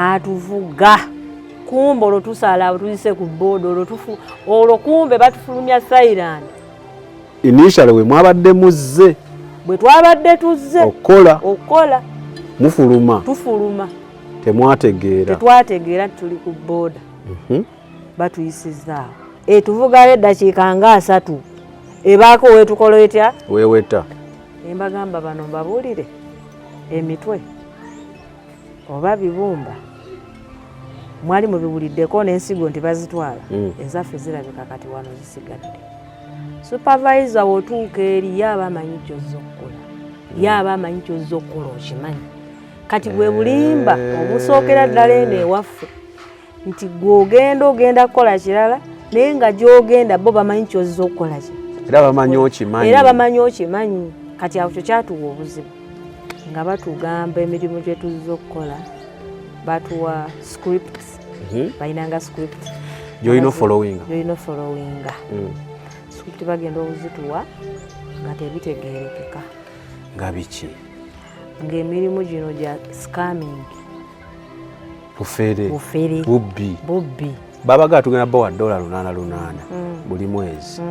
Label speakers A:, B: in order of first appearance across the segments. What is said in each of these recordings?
A: N'atuvuga kumbe olwo tusaala abo tuyise ku booda olwo olwo kumbe batufulumya Thailand.
B: Initially we mwabadde muzze,
A: bwe twabadde tuzze
B: okukola,
A: okukola
B: mufuluma,
A: tufuluma,
B: temwategeera,
A: tetwategeera nti tuli ku booda. Batuyisizaawo, etuvugayo eddakiika nga 30, ebaako wetukola etya?
B: Weeweta.
A: Embagamba bano mbabuulire emitwe oba bibumba mwali mubiwuliddeko n'ensigo nti bazitwala. Ezaffe zirabika kati wano zisigadde. Supervisor wotuuka eri, ye aba amanyi kyozza okukola, ye aba amanyi kyozza okukola, okimanyi. Kati bwe bulimba obusookera ddala eno ewaffe nti gw'ogenda ogenda kukola kirala, naye nga gy'ogenda bo bamanyi kyozza okukola ki.
B: Era bamanyi okimanyi.
A: Era bamanyi okimanyi. Kati awo kyo kyatuwa obuzibu nga batugamba emirimu gye tuzza okukola, batuwa scripts. Balinanga script
B: gyolina followinga.
A: Gyolina followinga. Script bagenda okuzituwa nga tebitegerekeka.
B: Nga biki?
A: Ng'emirimu gino gya scamming.
B: Bufere.
A: Bufere.
B: Bubbi.
A: Bubbi.
B: Babaga tugenda bawa $808 buli mwezi,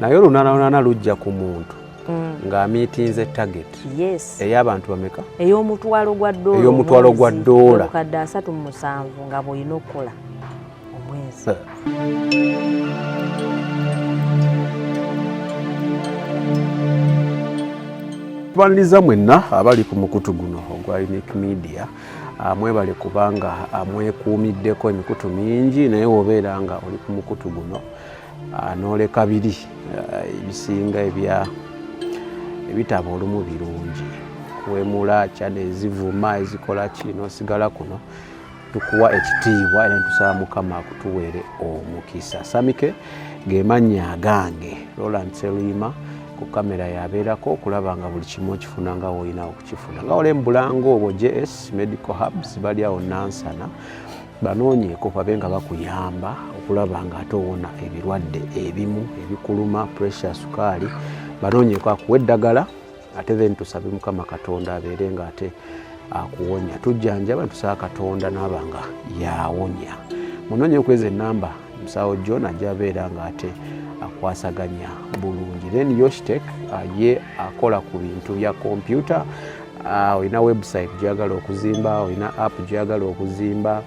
B: naye 808 lujja ku muntu ng'amiitinze target ey'abantu bameka?
A: Ey'omutwalo gwa ddoola.
B: Ey'omutwalo gwa
A: omwezi,
B: ddoola.
A: 307,000 nga bw'olina okukola omwezi.
B: Tubaniriza mwenna abali ku mukutu guno ogwa Unique Media. Mwebale kubanga mwekuumiddeko emikutu mingi, naye wobeera nga oli ku mukutu guno n'oleka biri ebisinga ebya ebitabo olumu birungi kuwemula channel ezivuma ezikola ki, n'osigala kuno, tukuwa ekitiibwa era ntusaba Mukama akutuweere omukisa. Samike gemannya agange, Roland Seluyima ku kamera yabeerako okulaba nga buli kimu okifuna nga woolina okukifuna. Nga ole mubulanga obwo JS Medical Hubs bali awo Nansana, banoonyeeko babe nga bakuyamba okulaba nga ate owona ebirwadde ebimu ebikuluma, pressure, sukaali. Banoonyeeko akuwa eddagala, ate then tusabe Mukama Katonda abeere nga ate akuwonya. Tujjanjaba, tusaba Katonda naaba nga yawonya. Munoonye okweza enamba, musawo John ajja abeera nga ate akwasaganya bulungi. Then Yoshtech ye akola ku bintu bya kompyuta. Olina website gyagala okuzimba, olina app gyagala okuzimba,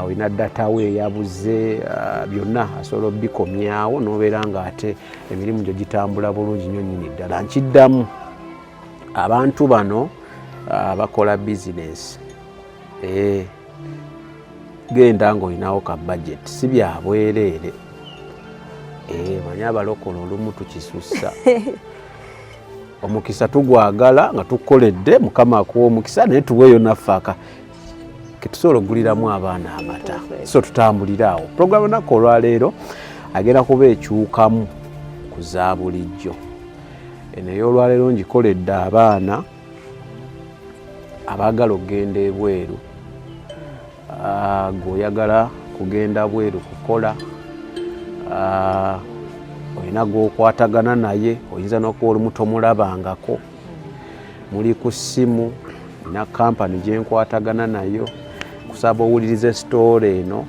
B: olina data we eyabuze, byonna asobola obikomyawo n'obeera nga ate emirimu gyo gitambula bulungi nnyo nnyini ddala. Nkiddamu, abantu bano bakola bizinesi. Genda ng'olinawo ka budget, si bya bwereere. Manyi abalokole olumu tukisussa. Omukisa tugwagala nga tukoledde, Mukama akuwa omukisa, naye tuweeyo naffe aka ketusobola okuguliramu abaana amata. So tutambulire awo. Puroguramu naku olwaleero agenda kuba ekyukamu ku za bulijjo. Eno ey'olwaleero ngikoledde abaana abaagala okugenda ebweru. Gweoyagala kugenda bweru kukola, olina gwokwatagana naye, oyinza n'okuba olumu tomulabangako, muli ku ssimu na kampani gyenkwatagana nayo. Kusaba owulirize story eno.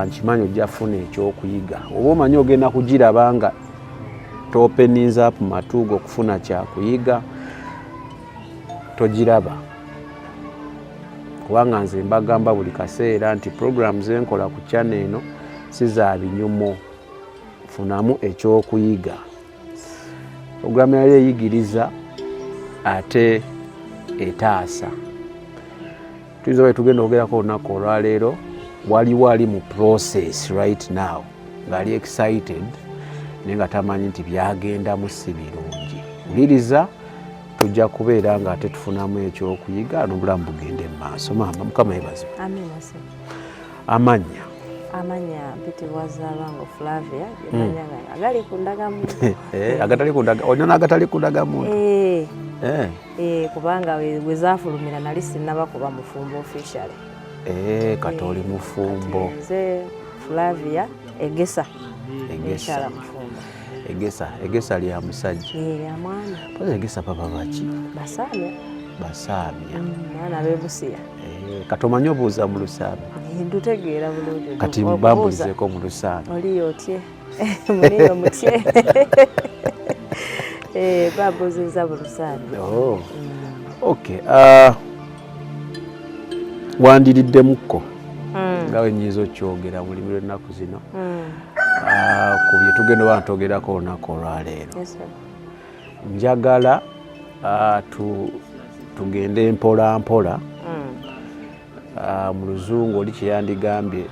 B: Nkimanyi ojja funa ekyokuyiga. Oba omanyi ogenda kugiraba nga topeninza up matugo okufuna kyakuyiga, togiraba, kubanga nze mbagamba buli kaseera nti program zenkola ku channel eno si za binyumo, funamu ekyokuyiga. Program yali eyigiriza ate etaasa. Tuyinza oba tugenda ogerako olunaku olwaleero, waliwo ali mu process right now ng'ali excited naye nga tamanyi nti byagendamu si birungi. Wuliriza, tujja kubeera nga ate tufunamu ekyokuyiga n'obulamu bugende mu maaso. Maama, Mukama yebazibwe.
A: Amina sir.
B: Amannya?
A: Amanya mpitibwa Zabango Flavia, gemanya gange agali ku ndagamuntu.
B: Agatali ku ndaga, olina n'agatali ku ndagamuntu?
A: Eh.
B: Eh.
A: Kubanga we zaafulumira nali sinnaba kuba mufumbo officially.
B: Kati oli mufumbo.
A: Kati nze Flavia Egesa.
B: Egesa.
A: Mukyala mufumbo.
B: Egesa, egesa lya musajja?
A: Eh, lya mwami.
B: Pozi egesa baba baki?
A: Basaamya.
B: Basaamya.
A: Baana b'ebusiya.
B: Kati omanyi obuuza mu Lusaami?
A: Ndutegeera bulungi.
B: Kati bambulizeeko mu Lusaami.
A: Oliyo otye? Muliyo mutye? Bambuuzizza mu Lusaami.
B: Oh. Okay. Wandiriddemukko nga we nnyinza okyogera mu lulimi lw'ennaku zino ku bye tugenda oba ntwogerako olunaku olwaleero. Njagala tugende mpola mpola. Mu Luzungu oli kyeyandigambye,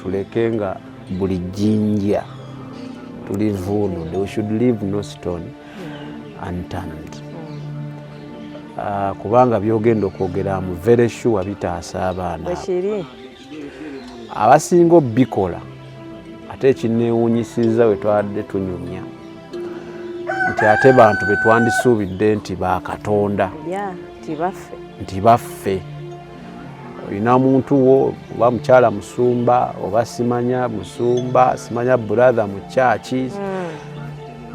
B: tuleke nga buli jjinja tulivuunule. We should leave no stone unturned. Kubanga byogenda okwogera mu very sure bitaasa abaana abasinga obikola. Ate ekinneewuunyisizza, we twadde tunyumya nti ate bantu be twandisuubidde nti bakatonda, nti baffe, olina muntu wo oba mukyala musumba oba simanya musumba, simanya brother mu kyaki,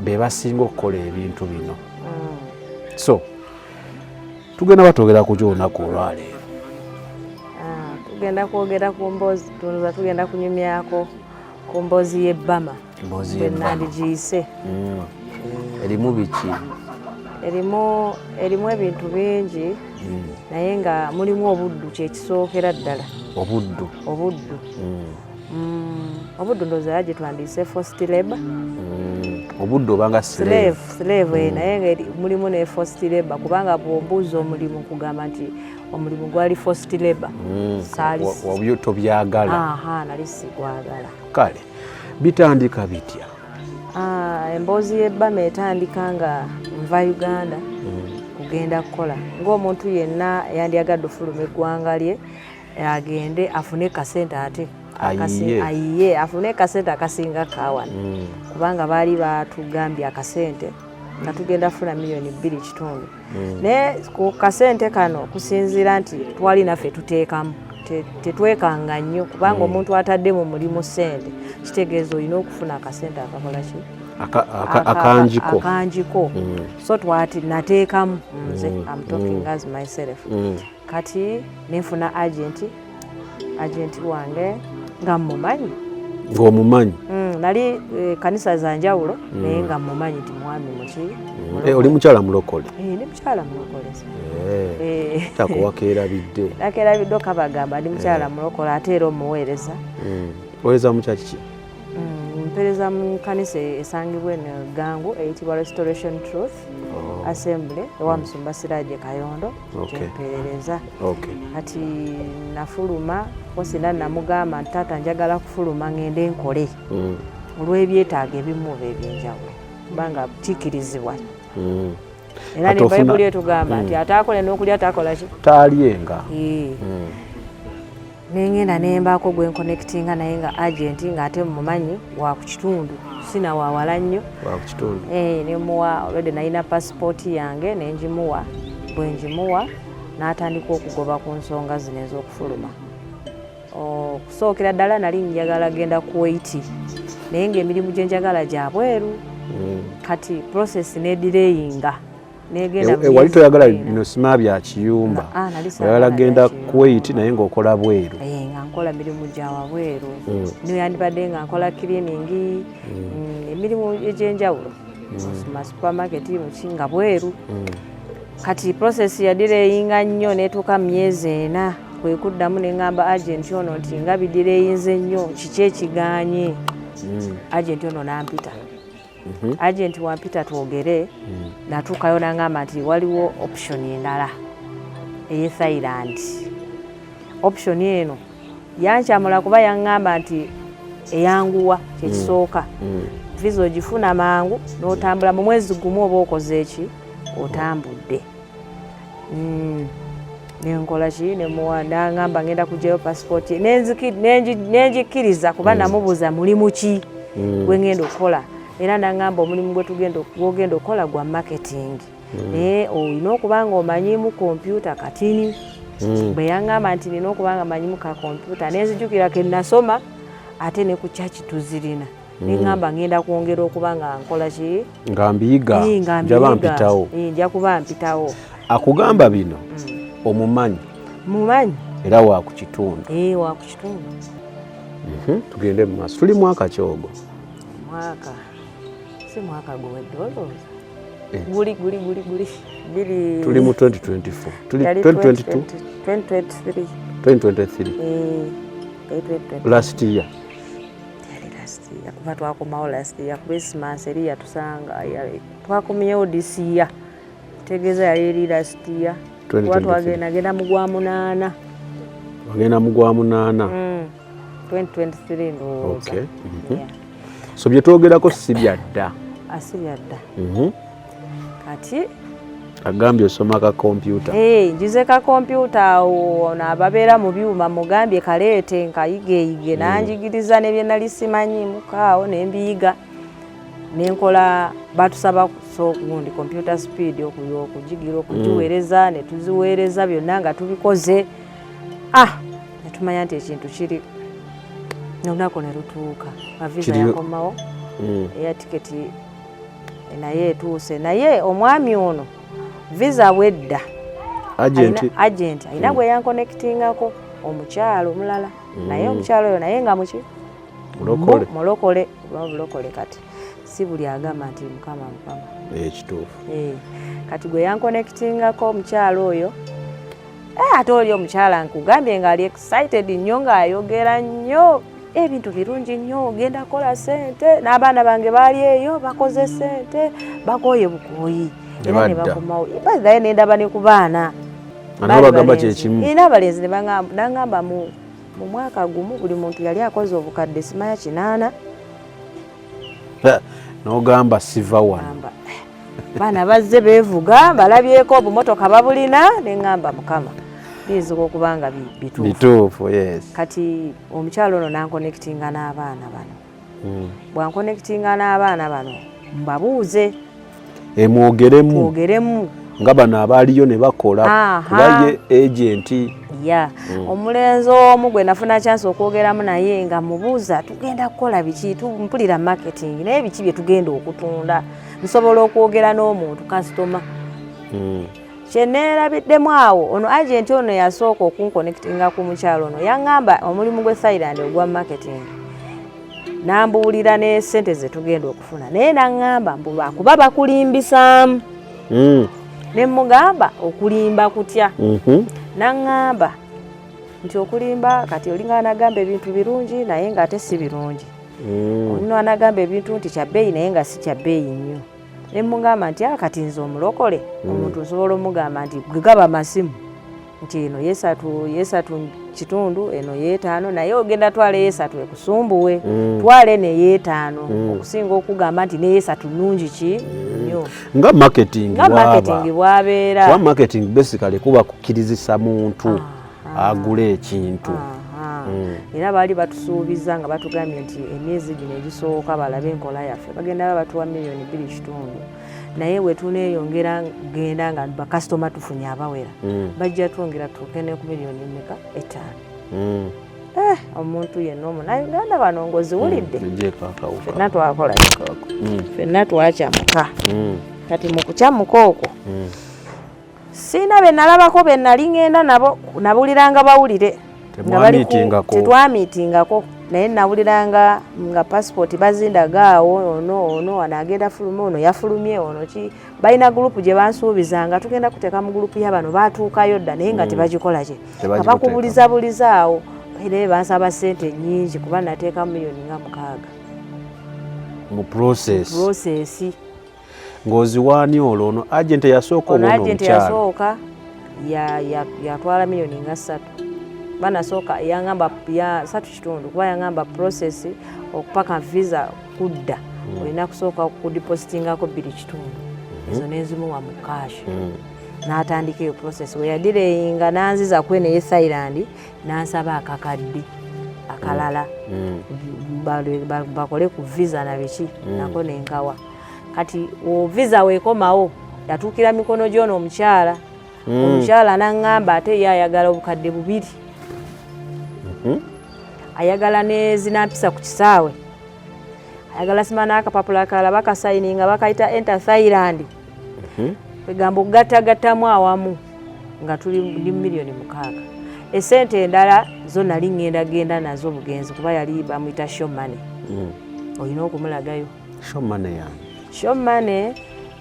B: be basinga okukola ebintu bino. So tugenda batwogera ku kyolunaku olwaleero.
A: Tugenda kwogera ku mboozi, tunuza tugenda kunyumyako ku mboozi y'ebbama.
B: Emboozi
A: bwe
B: y'ebbama.
A: Nandigiyise.
B: Erimu biki?
A: Erimu ebintu bingi, naye nga mulimu obuddu, kyekisookera ddala.
B: Obuddu?
A: Obuddu. Obuddu ndowooza gye twandiyise forced labor.
B: Obuddu obanga slave.
A: Slave, naye nga mulimu ne forced labor, kubanga bw'ombuuza omulimu kugamba nti omulimu gwali forced labor.
B: Wabyo tobyagala.
A: Aha, nali sigwagala.
B: Kale bitandika bitya?
A: Emboozi y'ebbama etandika nga nva Uganda kugenda kukola, ng'omuntu yenna yandyagadde ofuluma eggwanga lye agende afune kasente, ate
B: Ayiye.
A: Ayiye afune kasente akasinga kawana, kubanga baali batugambye akasente nga tugenda funa 2.5 miliyoni. Naye ku kasente kano kusinziira nti twali naffe tuteekamu, tetwekanga nnyo, kubanga omuntu atadde mu mulimu sente kitegeeza olina okufuna akasente akakola ki?
B: Akanjiko.
A: Akanjiko. So twati nateekamu nze, I'm talking as myself. Kati nenfuna agent, agent wange nga mmumanyi.
B: Ng'omumanyi?
A: Nali kanisa za njawulo, naye nga mmumanyi nti mwami muki.
B: Oli mukyala mulokole?
A: Ndi mukyala mulokole.
B: Tako wakeerabidde.
A: Nakerabidde okabagamba ndi mukyala mulokole, ate era omuweereza.
B: Oweereza mu kyaki ki?
A: Mpeereza mu kanisa esangibwa eno Gangu, eyitibwa Restoration Truth Assembly, ewa Musumba Siraje Kayondo. Gyempeerereza. Kati nafuluma kosina, namugamba nti, "Taata, njagala kufuluma ngende nkole olw'ebyetaago ebimu oba ebyenjawulo," kubanga kikirizibwa. Era
B: Kati
A: ne Bayibuli etugamba nti ataakole n'okulya takola ki?
B: Taalyenga.
A: Nengenda nembaako gwe nconnectinga naye nga agent, ng'ate mumanyi wa ku kitundu, sina wawala nnyo.
B: Wa ku kitundu.
A: Nemuwa, already nalina passport yange, nengimuwa. Bwe ngimuwa n'atandika okugoba ku nsonga zino ez'okufuluma. Okusookera ddala nali njagala genda Kuwait, naye ng'emirimu gye njagala gya bweru. Kati process nedelayinga, negenda mu
B: Wali
A: myezi
B: toyagala
A: 9.
B: Bino sima bya kiyumba.
A: Ah, nali
B: oyagala
A: saagala
B: genda
A: bya kiyumba.
B: Kuwait, naye ng'okola bweru.
A: Nga nkola mirimu gya wabweru. Niyandibadde nga nkola cleaning, emirimu egy'enjawulo ma supermarket muki, nga bweru. Kati process yadelayinga nnyo netuuka mu myezi 4. Kwe kuddamu ne ŋŋamba agent ono nti nga bidelayinze nnyo, kiki ekiganye? Agent ono n'ampita. Agent wampita twogere, natuukayo n'aŋŋamba nti waliwo option endala ey'e Thailand. Option eno yankyamula, kuba yaŋŋamba nti eyanguwa, kyekisooka visa ogifuna mangu n'otambula mu mwezi gumu, oba okoze eki, otambudde. Nenkola ki, nemuwa, naŋŋamba ngenda kugyayo passport ye. Nenjikkiriza kuba namubuuza mulimu ki gwe ngenda okukola, era naŋŋamba omulimu gwogenda okukola gwa marketing, naye olina okuba nga omanyimu kompyuta katini. Bwe yaŋŋamba nti nina okuba nga manyimu ka kompyuta, nenzijukira ke nasoma, ate ne ku kyaki tuzirina, neŋŋamba ngenda kwongera okuba nga nkola ki?
B: Nga mbiyiga.
A: Nga
B: njaba
A: mbiyiga.
B: Mpitawo.
A: Nja kuba mpitawo.
B: Akugamba bino omumanyi?
A: Mumanyi.
B: Era wa ku kitundu?
A: Eh, wa ku kitundu.
B: Tugende mu maaso, tuli mwaka kyogo?
A: Mwaka si mwaka guwedde, olowooza? Guli guli guli guli biri.
B: Tuli mu 2024, tuli
A: Yali
B: 2022?
A: 2023.
B: 2023.
A: Eh, yali 2023.
B: Last year.
A: Yali last year, kuba twakomawo last year Christmas, eri yatusanga twakomyewo this year, tegeeza yali eri last year, kuba
B: 2023.
A: twagenda genda mu gwa munaana.
B: Wagenda mu gwa munaana.
A: 2023 ndowooza.
B: Okay.
A: Yeah.
B: So bye twogerako si bya dda.
A: Asi bya dda. Kati
B: Agambye osoma ka kompyuta.
A: Eh, njize ka kompyuta awo, ono ababeera mu byuma mugambye kaleete nkayigeyige, nanjigiriza ne bye nali simanyi mukaawo ne mbiyiga, nenkola. Batusaba so gundi computer speed okugigira okugiweereza, ne tuziweereza byonna nga tubikoze. Ah, ne tumanya nti ekintu kiri, olunaku ne lutuuka nga visa yakomawo, eya tiketi naye etuuse, naye omwami ono visa bwedda
B: Agent.
A: Agent alina gwe yankonectingako, omukyalo omulala, naye omukyalo oyo naye nga muki?
B: Mulokole.
A: Mulokole oba bulokole, kati si buli agamba nti Mukama, Mukama.
B: Ekituufu.
A: Eh, kati gwe yankonectingako omukyalo oyo, ate oli omukyala nkugambye ng'ali excited nnyo, ng'ayogera nnyo ebintu birungi nnyo, ogenda kukola sente, n'abaana bange baali eyo bakoze sente, bakooye bukooyi.
B: Ne
A: Era ne
B: badda.
A: bakomawo naye nendaba ne ku baana.
B: Nga nabo
A: Baali
B: bagamba
A: balenzi.
B: kyekimu.
A: Era abalenzi ne nangamba mu mwaka gumu buli muntu yali akoze obukadde simanya 800.
B: N'ogamba siva wano.
A: Ngamba, "Eh, baana bazze beevuga, balabyeko obumotoka babulina," ne ŋŋamba Mukama biyinzika okuba nga bituufu.
B: Bituufu, yes.
A: Kati omukyalo ono nankonectinga n'abaana bano. Bwankonectinga n'abaana bano, mbabuuze.
B: Emwogeremu.
A: Twogeremu.
B: Nga bano abaaliyo ne bakola. Kuba ye agent.
A: Ya, omulenzi omu gwe nafuna chance okwogeramu naye nga mubuuza tugenda kukola biki, mpulira marketing, naye biki bye tugenda okutunda, nsobola okwogera n'omuntu kasitoma. Kyeneerabiddemu awo, ono agent ono yasooka okunkonectinga ku mukyalo ono, yaŋŋamba omulimu gw'e Thailand ogwa marketing, nambuulira ne sente ze tugenda okufuna, naye naŋŋamba mbu lwakuba bakulimbisaamu. Ne mugamba okulimba kutya? Naŋŋamba nti okulimba kati olinga anagamba ebintu birungi naye ng'ate si birungi. Olina anagamba ebintu nti kya bbeeyi naye nga si kya bbeeyi nnyo. Ne mugamba nti ah, kati nze omulokole, omuntu nsobola omugamba nti gwe gaba masimu nti eno yesatu, 3.5, eno 5, naye ogenda twala eyesatu ekusumbuwe, twala eno ey'etaano, okusinga okugamba nti neyesatu nnungi ki nnyo.
B: Nga marketing.
A: Nga
B: bw'aba.
A: Marketing bw'abeera.
B: Kuba marketing basically kuba kukkirizisa muntu agula ekintu.
A: Aha. Era baali batusuubiza nga batugambye nti emyezi gino egisooka balabe enkola yaffe, bagenda ba batuwa miliyoni 2.5, naye bwe tuneeyongera genda nga bakasitoma tufunye abawera, bajja twongera tutuuke ne ku miliyoni meka? 5. Eh, omuntu yenna omunauganda bano ng'oziwulidde.
B: Ejjeeko akawuka.
A: Ffenna twakola, ffenna twakyamuka. Kati mu kukyamuka okwo, siina be nalabako be nali ŋŋenda nabo, nabuliranga bawulire nga bali
B: Temwamiitingako.
A: Tetwamiitingako, naye nawuliranga nga passport bazindaga awo, ono ono ono agenda fuluma, ono yafulumye, ono ki, balina gurupu gye bansuubizanga tugenda kuteeka mu gurupu y'abano batuukayo dda, naye nga tebagikola ki, nga
B: Tebagikuteeka.
A: bakubulizabuliza awo, era bansaba ssente nnyingi kuba nateeka miliyoni nga 6.
B: Mu process.
A: Process.
B: Ng'oziwaani olwo ono agent eyasooka
A: Ono
B: oba ono
A: agent
B: omukyala?
A: Yasooka yatwala miliyoni nga 3, banasooka yaŋamba ya 3.5, kuba yaŋamba process okupaka visa kudda olina kusooka kudepositingako 2.5, ezo nezimuwa mu cash. N'atandika eyo process, we yadireyinga nanziza kweno eye Thailand, n'ansaba akakadde akalala bakole ku visa na biki, nako nenkawa. Kati o visa weekomawo yatuukira mikono gy'ono omukyala. Omukyala n'aŋŋamba ate ye ayagala obukadde 2, ayagala nezinampisa ku kisaawe, ayagala sima n'akapapula akalala bakasayininga bakayita enter Thailand. Kwegamba okugattagattamu awamu nga tuli ndi miliyoni 6. Esente endala zo nali ŋŋenda genda nazo bugenzi, kuba yali bamuyita show money. Olina okumulagayo.
B: Show money yange?
A: Show money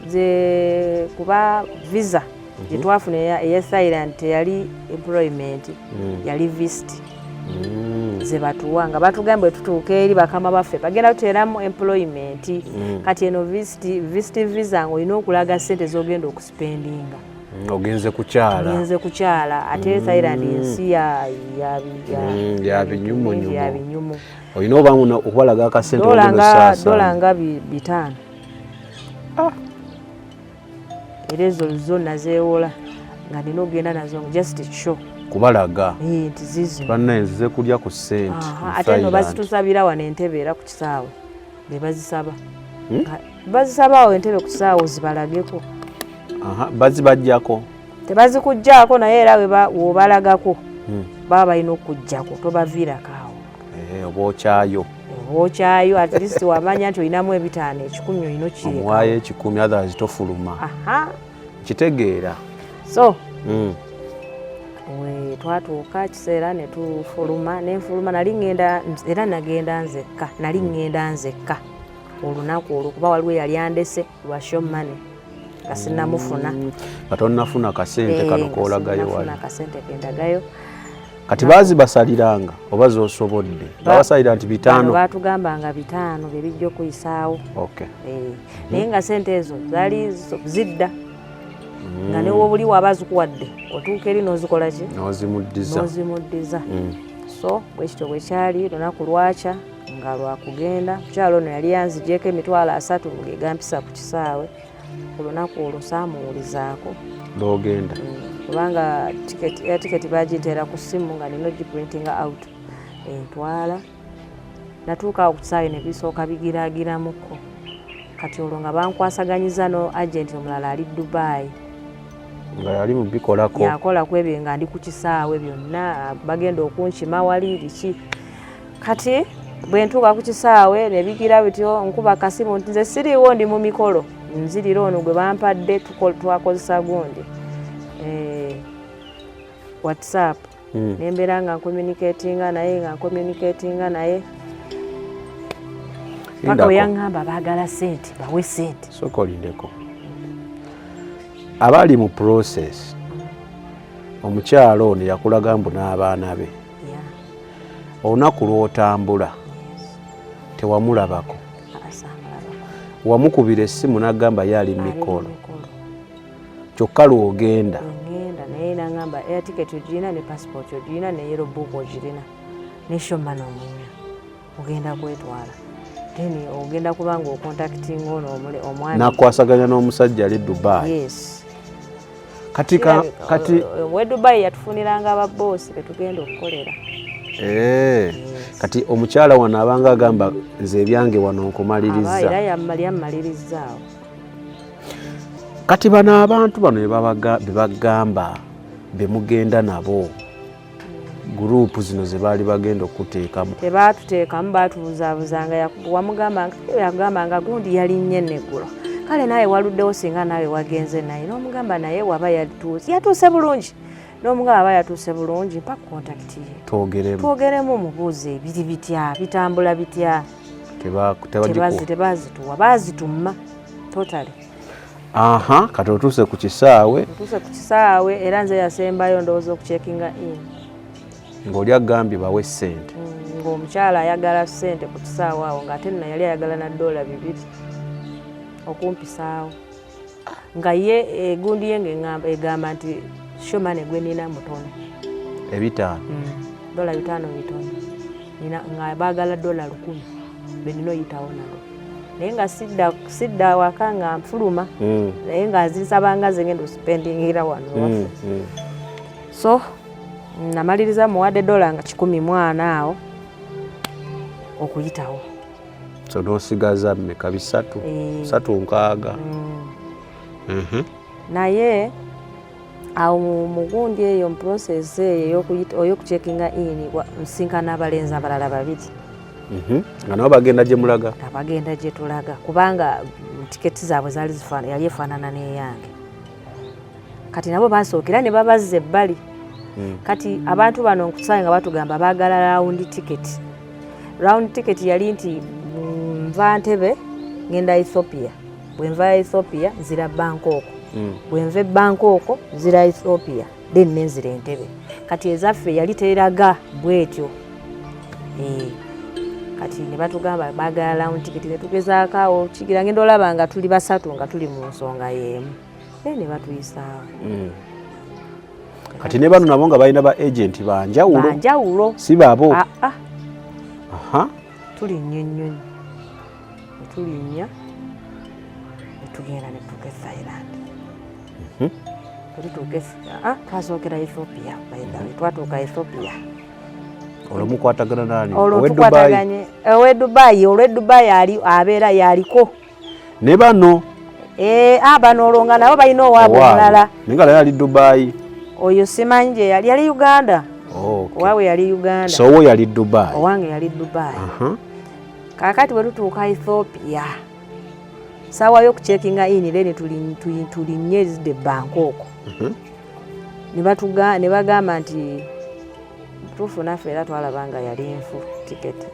A: ze kuba visa gye twafuna eya Thailand teyali employment, yali visit. Ze batuwa nga batugambye tutuuka eri bakama baffe bagenda tuteeramu employment. Kati eno visit visa nga olina okulaga sente z'ogenda okuspendinga.
B: Ogenze kukyala.
A: Ogenze kukyala, ate Thailand ensi
B: ya binyumunyumu.
A: Ya binyumu.
B: Olina oba okubalaga akasente.
A: Dola
B: ogenda
A: nga
B: osaasaanya.
A: Dola nga 500. Era ezo zo nazeewola nga nina okugenda nazo just show.
B: Kubalaga.
A: Nti zizino.
B: Bannaye, nzize kulya ku ssente
A: Aha,
B: mu
A: ate no
B: Thailand.
A: Bazitusabira wano entebe era ku kisaawe be bazisaba. Bazisaba awo entebe ku kisaawe zibalageko.
B: Aha, bazibajjako?
A: Tebazikugjaako, naye era wobalagako baba balina okukuggyako, tobaviirako awo.
B: Eh, oba okyayo.
A: Oba okyayo, at least wamanya nti olinamu 500, 100 olina okireka.
B: Omuwaayo 100, otherwise tofuluma.
A: Aha.
B: Kitegeera.
A: So we twatuuka kiseera ne tufuluma, nenfuluma, nali ŋŋenda era nagenda nzekka, nali ŋŋenda nzekka olunaku olwo, kuba waliwo eyali andese lwa show money nga sinnamufuna.
B: Nga tonnafuna kasente kano
A: nga
B: koolagayo wali.
A: sinnafuna kasente kendagayo.
B: Kati baazibasaliranga oba zosobodde babasalira nti
A: Bano
B: 500?
A: Baatugamba nga 500 bye bijja okuyisaawo. Naye nga sente ezo zaali zidda nga newoobuli waba zikuwadde, otuuka eri n'ozikola ki?
B: N'ozimuddiza.
A: N'ozimuddiza. So bwekityo bwekyali. Lunaku lwakya nga lwakugenda, mukyalo ono yali yanzigyeko 300,000 gegampisa ku kisaawe. Ku lunaku olwo saamuwulizaako.
B: Lwogenda.
A: Kubanga tiketi baginteera ku ssimu nga nina ogiprintinga out entwala. Natuuka awo ku kisaawe ne bisooka bigiraagiramuko. Kati olwo nga bankwasaganyiza no agent omulala ali Dubai.
B: Nga yali mubikolako.
A: Yakola ku ebyo nga ndi ku kisaawe byonna, bagenda okunkima wali biki. Kati bwe ntuuka ku kisaawe ne bigira bityo, nkuba kasimu nti nze siriiwo, ndi mu mikolo, nzirira ono gwe bampadde. Twakozesa gundi, WhatsApp. Nembeera nga ncommunicatinga naye, nga ncommunicatinga naye paka
B: Lindako.
A: we yaŋŋamba baagala sente, bawe sente.
B: Sooka olindeko. Abali mu process, omukyalo ono yakulaga mbu n'abaana be?
A: Yeah.
B: Olunaku lw'otambula tewamulabako?
A: Asamulabako.
B: Wamukubira essimu n'agamba ye ali
A: Ali mu
B: mikolo?
A: Mikolo.
B: Kyokka lw'ogenda?
A: Ngenda naye, nangamba air ticket ogirina, ne passport ogirina, ne yellow book ogirina, ne show money omunya, ogenda kwetwala, then ogenda kuba nga ocontactinga ono omwami.
B: Nakwasaganya n'omusajja ali Dubai?
A: Yes.
B: Kati
A: Kirabika,
B: kati
A: owe Dubai yatufuniranga ababoosi betugenda okukolera.
B: Kati omukyala wano abanga agamba nze ebyange wano
A: Aba
B: nkumaliriza.
A: Era yammaliriza awo.
B: Kati bano abantu bano be bagamba bemugenda nabo, gurupu zino ze baali bagenda okuteekamu?
A: Tebaatuteekamu, baatubuzaabuzanga. Wamugamba, yagamba nga gundi yalinnye neggulo, kale naawe waluddewo, singa naawe wagenze naye. N'omugamba naye waba yatuuse, yatuuse bulungi. N'omugamba aba yatuuse bulungi, mpa contact ye.
B: Twogeremu.
A: Twogeremu, mubuuze biri bitya, bitambula bitya.
B: Tebagikuwa.
A: Tebazituwa, bazitumma totally.
B: Aha, kati otuuse ku kisaawe.
A: Otuuse ku kisaawe, era nze yasembayo ndowooza okucheckinga in.
B: Ng'oli agambye bawe ssente.
A: Ng'omukyala ayagala ssente ku kisaawe awo, ng'ate nno yali ayagala na $2 okumpisaawo, nga ye egundi ye ng'eŋŋamba, egamba nti show money gwe nina mutono.
B: 500?
A: $500 bitono. Nina nga baagala $1000 be nina oyitawo nalo, naye nga sidda waka nga nfuluma, naye nga nzinsabanga nze ngenda ospendingira wano ewaffe. So namaliriza muwadde dola nga 140 awo okuyitawo.
B: So n'osigaza mmeka? 300? 360.
A: Naye awo mu gundi eyo, mu process eyo ey'okucheckinga in, nsinkana abalenzi abalala babiri.
B: Nga nabo bagenda gye mulaga?
A: Nga bagenda gye tulaga, kubanga tiketi zaabwe zaali yali efaanana n'eyange. Kati nabo basookera ne babazza ebbali. Kati abantu bano nkusaaye nga batugamba baagala round ticket. Round ticket yali nti nva Ntebe ngenda Ethiopia, bwenva Ethiopia nzira Bangkok, bwenva e Bangkok nzira Ethiopia, then nenzira Entebe. Kati ezaffe yali teraga bwetyo. Kati ne batugamba baagala round ticket, ne tugezaako awo kigira ngenda olaba nga tuli basatu nga tuli mu nsonga y'emu, then ne batuyisaawo.
B: Kati ne bano nabo nga balina ba agent banjawulo?
A: Banjawulo.
B: Si babo?
A: Ah, ah. Tulinnya ennyonyi, ne tulinnya ne tugenda ne tutuuka e Thailand. Bwe tutuuka, twasookera Ethiopia, by the way. Twatuuka Ethiopia.
B: Olwo mukwatagana nani?
A: Olwo
B: Ow'e Dubai?
A: Tukwataganye ow'e Dubai. Olw'e Dubai ali abeera yaliko.
B: Ne bano?
A: Eh, bano olwo nga nabo balina owaabwe
B: Owaabwe.
A: omulala.
B: Naye nga naye ali Dubai?
A: Oyo simanyi gye yali, yali Uganda. Owaabwe yali Uganda.
B: So wo yali Dubai?
A: Owange yali Dubai. Kaakati bwe tutuuka Ethiopia, saawa y'okucheckinga in, then tulinnye ezidde Bangkok, ne bagamba nti butuufu naffe era twalaba nga yali nfu tiketi,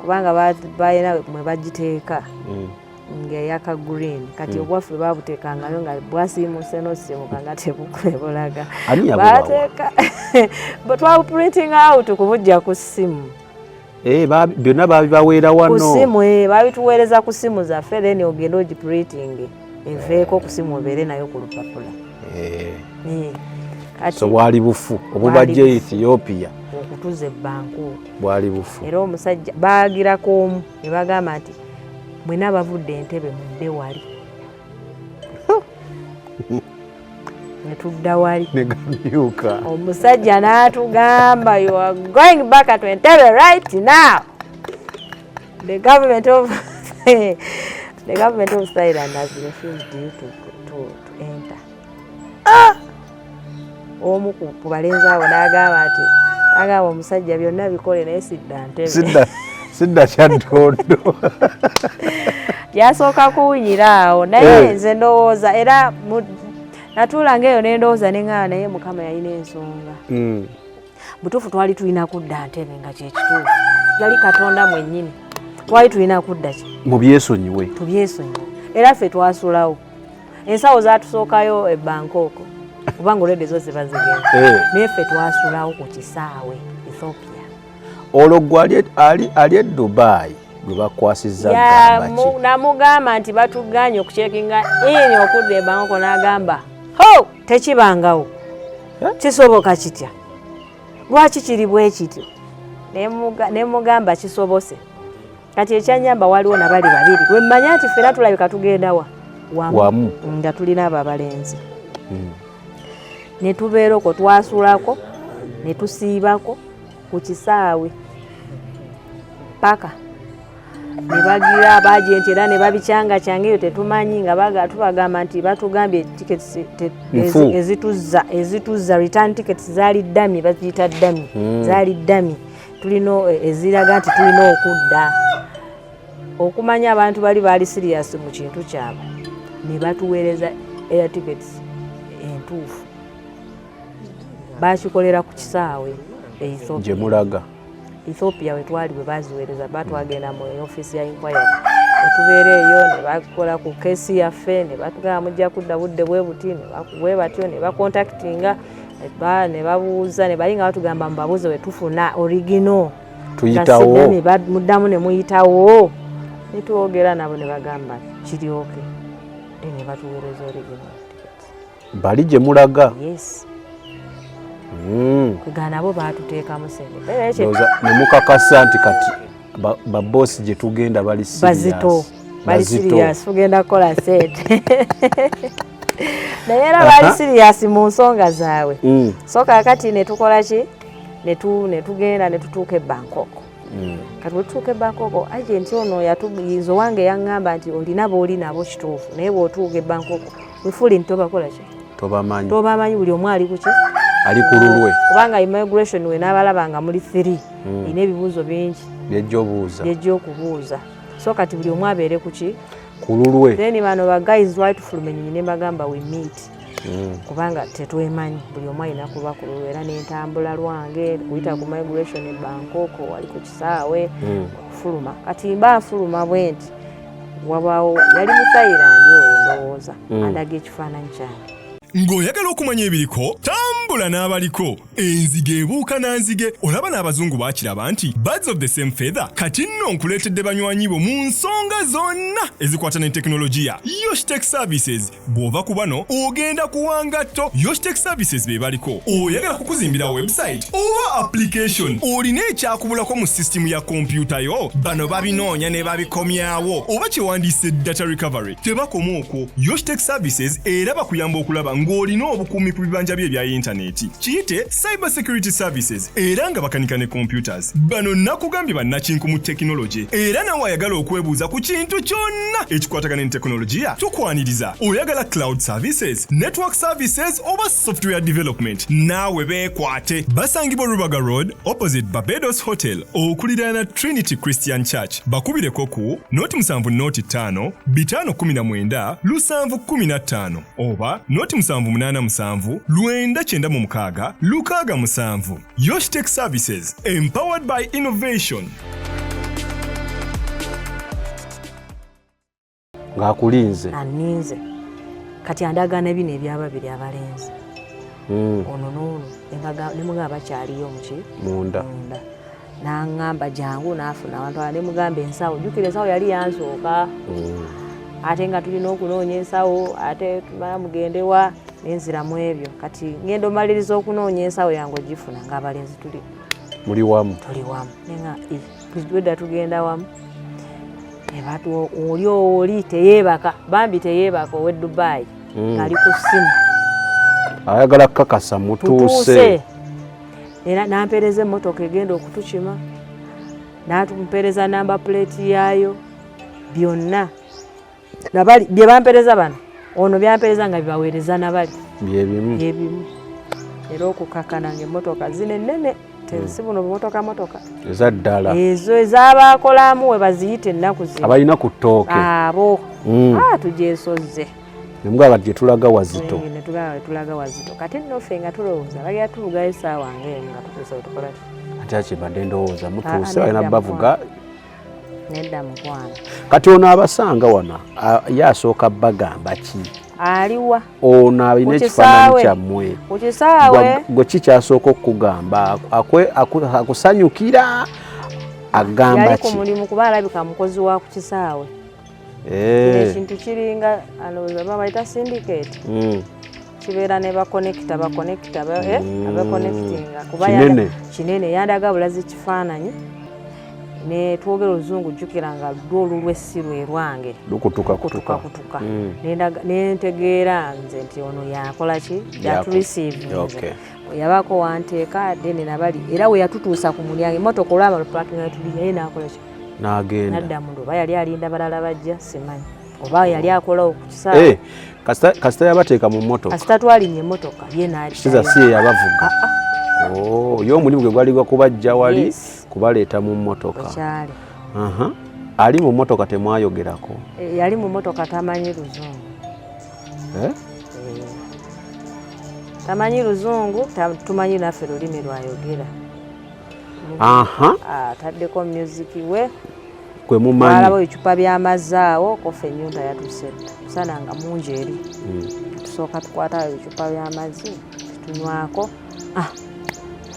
A: kubanga balina mwe bagiteeka ng'eyaka green. Kati obwaffe babuteekangayo nga bwasiimuse n'osiimuka nga tebukwebulaga.
B: Ani yabubawa?
A: Bateeka bwe twabuprinting out kubujja ku ssimu.
B: Eh, byonna babibaweera
A: Ku
B: wano?
A: ssimu, babituweereza ku ssimu zaffe, then ogenda ogiprinting eveeko ku ssimu obeere nayo ku lupapula. Kati
B: So bwali bufu obubajja
A: Bwali.
B: Ethiopia?
A: Okutuza e Bangkok.
B: Bwali bufu.
A: Era omusajja baagirako omu ne bagamba nti mwena bavudde Entebe mudde wali, ne tudda wali.
B: Ne gamyuka.
A: Omusajja n'atugamba, "You are going back to Entebbe right now. The government of Thailand has refused you to enter." Omu ku balenzi abo n'agamba nti, agamba omusajja, byonna bikole naye sidda Ntebe.
B: Sidda Kyaddondo.
A: Yasooka kuwunyira awo, naye nze ndowooza era natuulanga eyo nendowooza neŋŋamba, naye Mukama yalina ensonga. Butuufu twali tulina kudda Ntebe, nga kyekituufu yali Katonda mwennyini, twali tulina kudda ki?
B: Mubyesonyiwe.
A: Tubyesonyiwe. Era ffe twasulawo, ensawo zatusookayo e Bangkok kubanga olwedde zo ziba zigenda, naye ffe twasulawo ku kisaawe Ethiopia.
B: Olwo gwe ali e Dubai gwe bakwasizza gamba ki?
A: Namugamba nti batuganye okucheckinga in okudda e Bangkok. N'agamba, "Ho, tekibangawo."
B: Eh?
A: Kisoboka kitya? Lwaki kiri bwe kityo? Nemugamba kisobose. Kati ekyanyamba, waliwo nabali babiri wemmanya nti ffena tulabika tugenda wa wamu,
B: Wamu.
A: Nga tulina abo abalenzi, ne tubeera okwo, twasulako ne tusiibako ku kisaawe paka ne bagira abagenti era ne babicyangacyanga eyo tetumanyi nga tubagamba nti batugambye tickets
B: Nfu.
A: ezituzza return tickets zaali dummy, baziyita dummy. Zaali dummy, tulina eziraga nti tulina okudda. Okumanya abantu bali baali serious mu kintu kyabwe, ne batuweereza air tickets entuufu, bakikolera ku kisaawe e Ethiopia.
B: Gye mulaga?
A: Ethiopia we twali bwe baziweereza, batwagenda mu ofiisi ya inquiry etubeera eyo, ne bakola ku case yaffe, ne batugamba mujja kudda budde bwe buti, ne bwe batyo ne bacontactinga ne babuuza, ne bali nga batugamba mubabuuze bwe tufuna original.
B: Tuyitawo.
A: Muddamu ne muyitawo, ne twogera nabo, ne bagamba kiryoke, ne batuweereza original tickets.
B: Bali gye mulaga?
A: Yes. Kwegana nabo baatuteekamu sente.
B: Ndowooza ne mukakasa nti kati babosi gye tugenda bali serious.
A: Bazito, bali
B: Bazito.
A: serious, tugenda kukola sente, naye era bali serious mu nsonga zaabwe. So kaakati ne tukola ki? Ne tugenda ne tutuuka e Bangkok. Kati bwe tutuuka e Bangkok, agent ono yatuyinza owange yaŋŋamba nti olina booli nabo kituufu, naye bw'otuuka e Bangkok wefuli nti tobakola ki?
B: Tobamanyi.
A: Tobamanyi, buli omu ali kuki?
B: Ali ku lulwe.
A: Kubanga immigration we n'abalaba nga muli three, erina ebibuuzo bingi.
B: Byejja obuuza.
A: Byejja okubuuza. So kati buli omu abeere kuki?
B: Ku lulwe.
A: Then bano ba guys twali tufuluma ennyonyi ne mbagamba we meet. Kubanga tetwemanyi, buli omu alina kuba ku lulwe. Era nentambula lwange kuyita ku migration e Bangkok, wali ku kisaawe okufuluma. Kati mba nfuluma bwe nti, wabaawo yali Muthailand oyo ndowooza, andaga ekifaananyi kyange.
C: Ng'oyagala okumanya ebiriko, tambula n'abaliko. Enzige ebuuka na nzige. Olaba n'abazungu bakiraba nti birds of the same feather. Kati nno nkuleetedde banywanyi bo mu nsonga zonna ezikwata ne tekinologiya, Yoshtech Services. Bw'ova ku bano ogenda kuwangatto. Yoshtech Services be baliko. Oyagala kukuzimbira website oba application, olina ekyakubulako mu sisitimu ya kompyuta yo, bano babinoonya ne babikomyawo, oba kyewandiise data recovery. Tebakoma okwo, Yoshtech Services era bakuyamba okulaba ng'olina obukuumi ku bibanja bye ebya yintaneti, kiyite cyber security services, era nga bakanika ne computers. Bano nakugambye bannakinku mu tekinologi. Era nawe ayagala okwebuuza ku kintu kyonna ekikwatagana ne tekinologiya, tukwaniriza. Oyagala cloud services, network services oba software development, naawe beekwate. Basangibwa Rubaga Road, opposite Barbados Hotel, okuliraana Trinity Christian Church. Bakubireko ku 0 70 519 715 oba 0787 996 67. Yoshtech Services, empowered by innovation.
B: Ng'akulinze.
A: Aninze. Kati andagaana bino ebyababiri abalenzi, ono n'ono. Nemugamba bakyaliyo muki?
B: Munda.
A: Munda. Naŋŋamba jangu, naafuna abantu aba. Nemugamba ensawo, jjukira ensawo yali yansooka, ate nga tulina okunoonya ensawo, ate tumala mugendewa nenziramu ebyo. Kati ngenda omaliriza okunoonya ensawo yange ogifuna ng'abalenzi tuli
B: Muli wamu.
A: Tuli wamu. Nenga wedda tugenda wamu. Nebatu oli oli teyeebaka, bambi teyeebaka, ow'e Dubayi, ali ku ssimu.
B: Ayagala kukakasa mutuuse.
A: Tutuuse. Era nampeereza emmotoka egenda okutukima, natumpeereza namba plate yaayo, byonna nabali bye bampeereza bano, ono byampeereza nga bibaweereza nabali.
B: Byebimu.
A: Byebimu. Era okukakana nga emmotoka zino ennene, si buno bumotoka motoka.
B: Eza ddala.
A: Ezo ez'abakolamu we baziyita ennaku zino.
B: Abalina ku ttooke.
A: Abo. Ah, tugyesozze.
B: Nemugamba gye tulaga wazito.
A: Eh, ne tugamba tulaga wazito. Kati nno ffe nga tulowooza bagenda tuvugayo essaawa ng'emu nga tutuuse wetukola ki.
B: Ate akibadde ndowooza mutuuse
A: Ah,
B: balina
A: nedda.
B: bavuga.
A: Nedda mukwano.
B: Kati ono abasanga wano ye asooka bagamba ki?
A: Aliwa?
B: Ono alina
A: Ku
B: ekifaananyi
A: kisaawe.
B: kyammwe.
A: Ku kisaawe.
B: Gwe ki kyasooka okukugamba? Akusanyukira, agamba
A: Yali ku
B: ki?
A: mulimu, kuba alabika mukozi wa ku kisaawe. Kino ekintu kiringa alowooza babayita syndicate. Kibeera ne bakonekita bakonekita abakonectinga kuba
B: Kinene.
A: Kinene. Yandaga bulazi kifaananyi ne twogera oluzungu, jjukira nga lwo olulwe si lwe lwange.
B: Lukutuka
A: kutuka.
B: Kutuka.
A: Kutuka. Nentegeera nze nti ono yakola ki, yatureceive. Yabaako wanteeka then nabali era we yatutuusa ku mulyango emotoka, olwaba lupakinga tuli naye nakola ki?
B: N'agenda.
A: Nadda munda, oba yali alinda balala bajja simanyi, oba yali akolawo ku kisaawe.
B: Eh, kasita yabateeka mu mmotoka.
A: Kasita twalinnya emmotoka ye
B: Kiza si ye yabavuga? Oh, ye omulimu gwe gwali gwa kubajja wali, kubaleeta mu mmotoka.
A: Ekyali.
B: Aha. Ali mu mmotoka temwayogerako?
A: Eh, yali mu mmotoka tamanyi luzungu.
B: Eh?
A: Eh, tamanyi luzungu, tumanyi naffe lulimi lwayogera. Ataddeko music we.
B: Gwe mumanyi.
A: Twalaba ebicupa by'amazzi awo, kofe ennyonta yatuse dda, musana nga mungi eri. Tusooka tukwata ebicupa by'amazzi tutunywako, ah,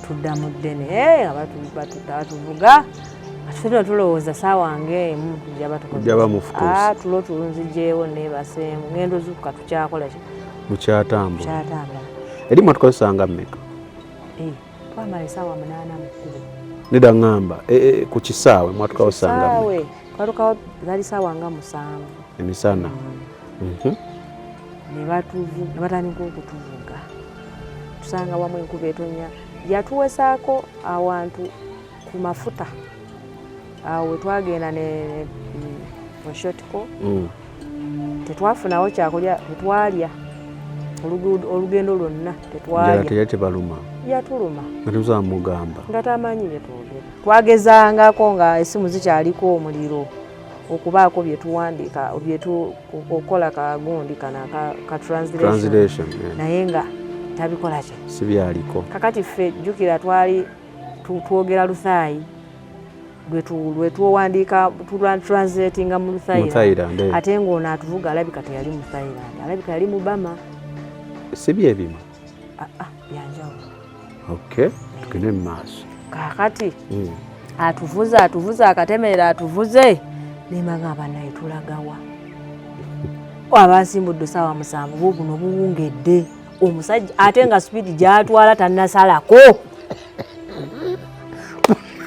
A: tudda mu ddene. Eh, abatuvuga ate tulowooza saawa ng'emu tujja batukoze.
B: Tujja bamufutuusa.
A: Ah, tulo tulunzigyewo neebaseemu, ngenda ozuukuka tukyakola ki?
B: Mukyatambula.
A: Tukyatambula.
B: Eri mwatukozesanga mmeka?
A: Eh, twamala esaawa 8 mu kkubo.
B: Nedda, ŋŋamba ku kisaawe mwatukawosanga mmeka?
A: Kisaawe twatukawo zaali saawa nga 7.
B: Emisana.
A: Ne batandika okutuvuga, tusanga wamu enkuba etonya, yatuwesaako awantu ku mafuta awo wetwagenda ne shotiko. Tetwafunawo kyakulya, tetwalya olugendo lwonna.
B: Njala
A: Tetwalya.
B: Teyali tebaluma?
A: Yatuluma.
B: Nga temusobola mugamba?
A: Nga tamanyi byetwogera. Twagezangako nga esimu zikyaliko omuliro. Okubaako bye tuwandiika, okukola kagundi kano ka translation, naye nga tabikola kye.
B: Si byaliko.
A: Kakati ffe, jjukira, twali twogera Luthaayi, lwe tuwandiika, translatinga mu Luthailand, ate ng'ono atuvuga alabika teyali mu Thailand, alabika yali mu Bama.
B: Si byebimu?
A: Ah, ah, byanjawulo.
B: Okay, tugende mu maaso.
A: Kakati atuvuze, atuvuze, akatemerera, atuvuze, nemagamba, naye tulagawa? Abasimbudde saawa 7, bwo buno buwungedde. Omusajja ate nga speed gyatwala tannasalako.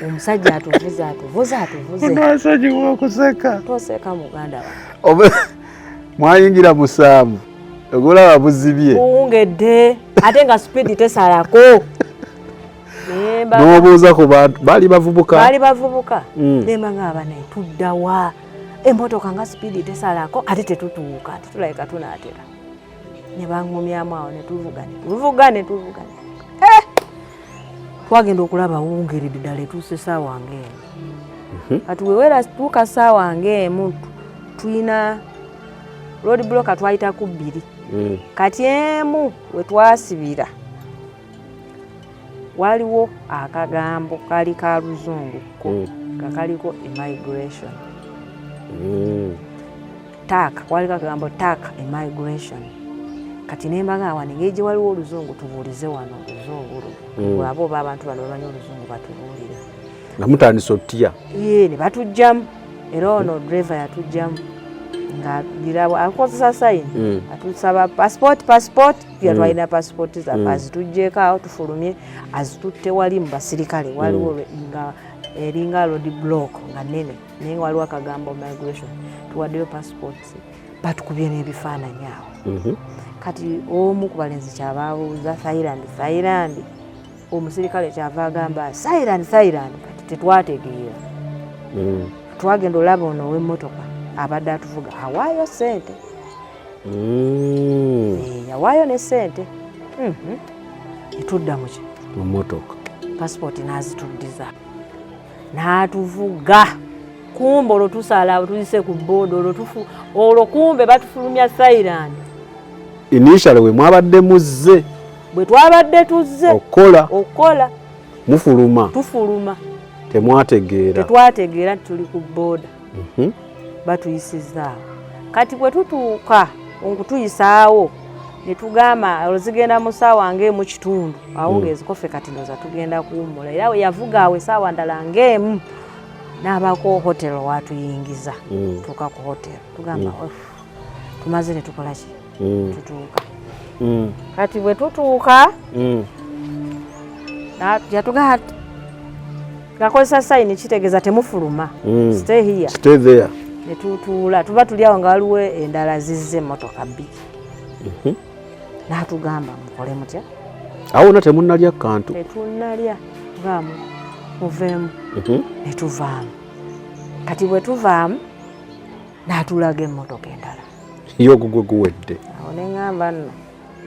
A: Omusajja atuvuze, atuvuze, atuvuze.
B: Onasonyiwa okuseka.
A: Toseka, muganda wange.
B: Mwayingira 7, ogulaba buzibye.
A: Buwungedde, ate nga speed tesalako.
B: N'obuuza ku bantu, baali bavubuka?
A: Baali bavubuka. Nemba nga abanaye, tuddawa? Emmotoka nga speed tesalako, ate tetutuuka, ate tulabika tunaatera. Ne baŋŋumyamu awo, ne tuvuga, ne tuvuga, ne tuvuga. Eh! Twagenda okulaba wungeredde ddala, etuuse saawa ng'emu. Kati wewera tuuka saawa ng'emu, tulina road block, twayita ku bbiri. Kati emu we twasibira waliwo akagambo kali ka Luzungu ko nga kaliko immigration. Tak, waliko akagambo tak immigration. Kati nembaga wano engeri gye waliwo Oluzungu, tubuulize wano Oluzungu luno. Bwaba oba abantu bano bamanyi Oluzungu, batubuulire.
B: Nga mutandise otya?
A: Ye ne batugjamu, era ono driver yatugjamu nga girabo akozesa sign. Atusaba passport, passport. Twalina passport zaffe. Azituggyeko awo, tufulumye, azitutte wali mu basirikale. Waliwo nga eringa road block nga nene, naye nga waliwo akagambo migration. Tuwaddeyo passport, batukubye n'ebifaananyi awo. Kati omu ku balenzi kyava abuuza, "Thailand, Thailand?" Omusirikale kyava agamba, "Thailand, Thailand." Kati tetwategeera. Twagenda olaba ono ow'emmotoka abadde atuvuga awaayo sente. Eh, yawaayo ne sente. Etudda muki?
B: Mu mmotoka.
A: Passport n'azituddiza, n'atuvuga. Kumbe olwo tusala, tuyise ku border, olwo tufu olwo kumbe batufulumya Thailand.
B: Initially we mwabadde muzze.
A: Bwe twabadde tuzze.
B: Okukola.
A: Okukola.
B: Mufuluma.
A: Tufuluma.
B: Temwategeera.
A: Tetwategeera nti tuli ku border. Batuyisizaawo. Kati bwe tutuuka okutuyisaawo, ne tugamba olwo zigenda mu ssaawa ng'emu kitundu awo. Ng'ezikofe kati ndowooza tugenda kuwummula, era we yavuga awo essaawa ndala ng'emu n'abaako hotel watuyingiza. Tuuka ku hotel, tugamba, "Uff, tumaze." Ne tukola ki? Tutuuka. Kati bwe tutuuka, yatugamba ngakozesa sign, kitegeeza temufuluma. Stay here.
B: Stay there.
A: Ne tutuula, tuba tuli awo nga waliwo endala zizze, emmotoka bbiri. N'atugamba, "Mukole mutya?"
B: Awo wonna temunnalya kantu?
A: Tetunnalya. Gaamu, "Muveemu." Ne tuvaamu. Kati bwe tuvaamu, n'atulaga emmotoka endala.
B: Ye ogugwe guwedde.
A: Awo ne ŋŋamba nno,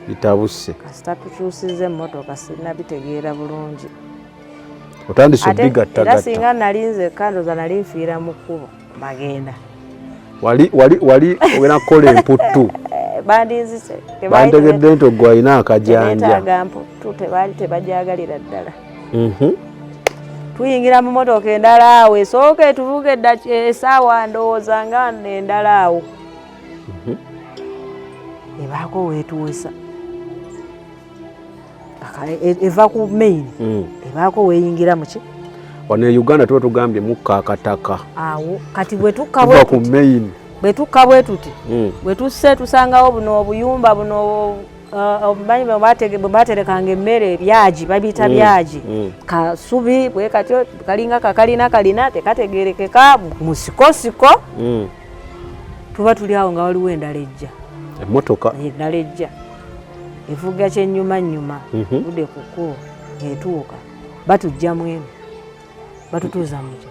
B: bitabuse.
A: Kasita tukyusiza emmotoka, sinnabitegeera bulungi.
B: Otandise
A: Ate era
B: obigattagatta.
A: Singa nali nzekka, ndowooza nali nfiira mu kkubo magenda.
B: Wali wali wali ogenda kukola emputtu.
A: Eh, bandinzise.
B: Bantegedde nti ogwe alina akajanja.
A: Tebeetaaga mputtu, tebaali tebajagalira ddala. Tuyingira mu motoka endala awo, esooka etuvuga essaawa ndowooza nga endala awo. Ebaako weetuwesa. Eva ku main. Ebaako weeyingira muki.
B: Wano e Uganda tuba tugambye mukka akataka.
A: Awo kati bwe tukka
B: tuva
A: bwe
B: ku
A: tuti,
B: main.
A: Bwe tukka bwe tuti, bwe tusse tusangawo buno obuyumba buno, obumanyi bwe baterekanga emmere, ebyagi babiyita byagi. Kasubi bwe katyo, kalinga kakalina kalina tekategerekeka, musikosiko. Tuba tuli awo nga waliwo endala ejja.
B: Emmotoka.
A: Endala ejja evuga kyennyuma nnyuma. Budde ku kkubo, etuuka, batujja eno, batutuuza muki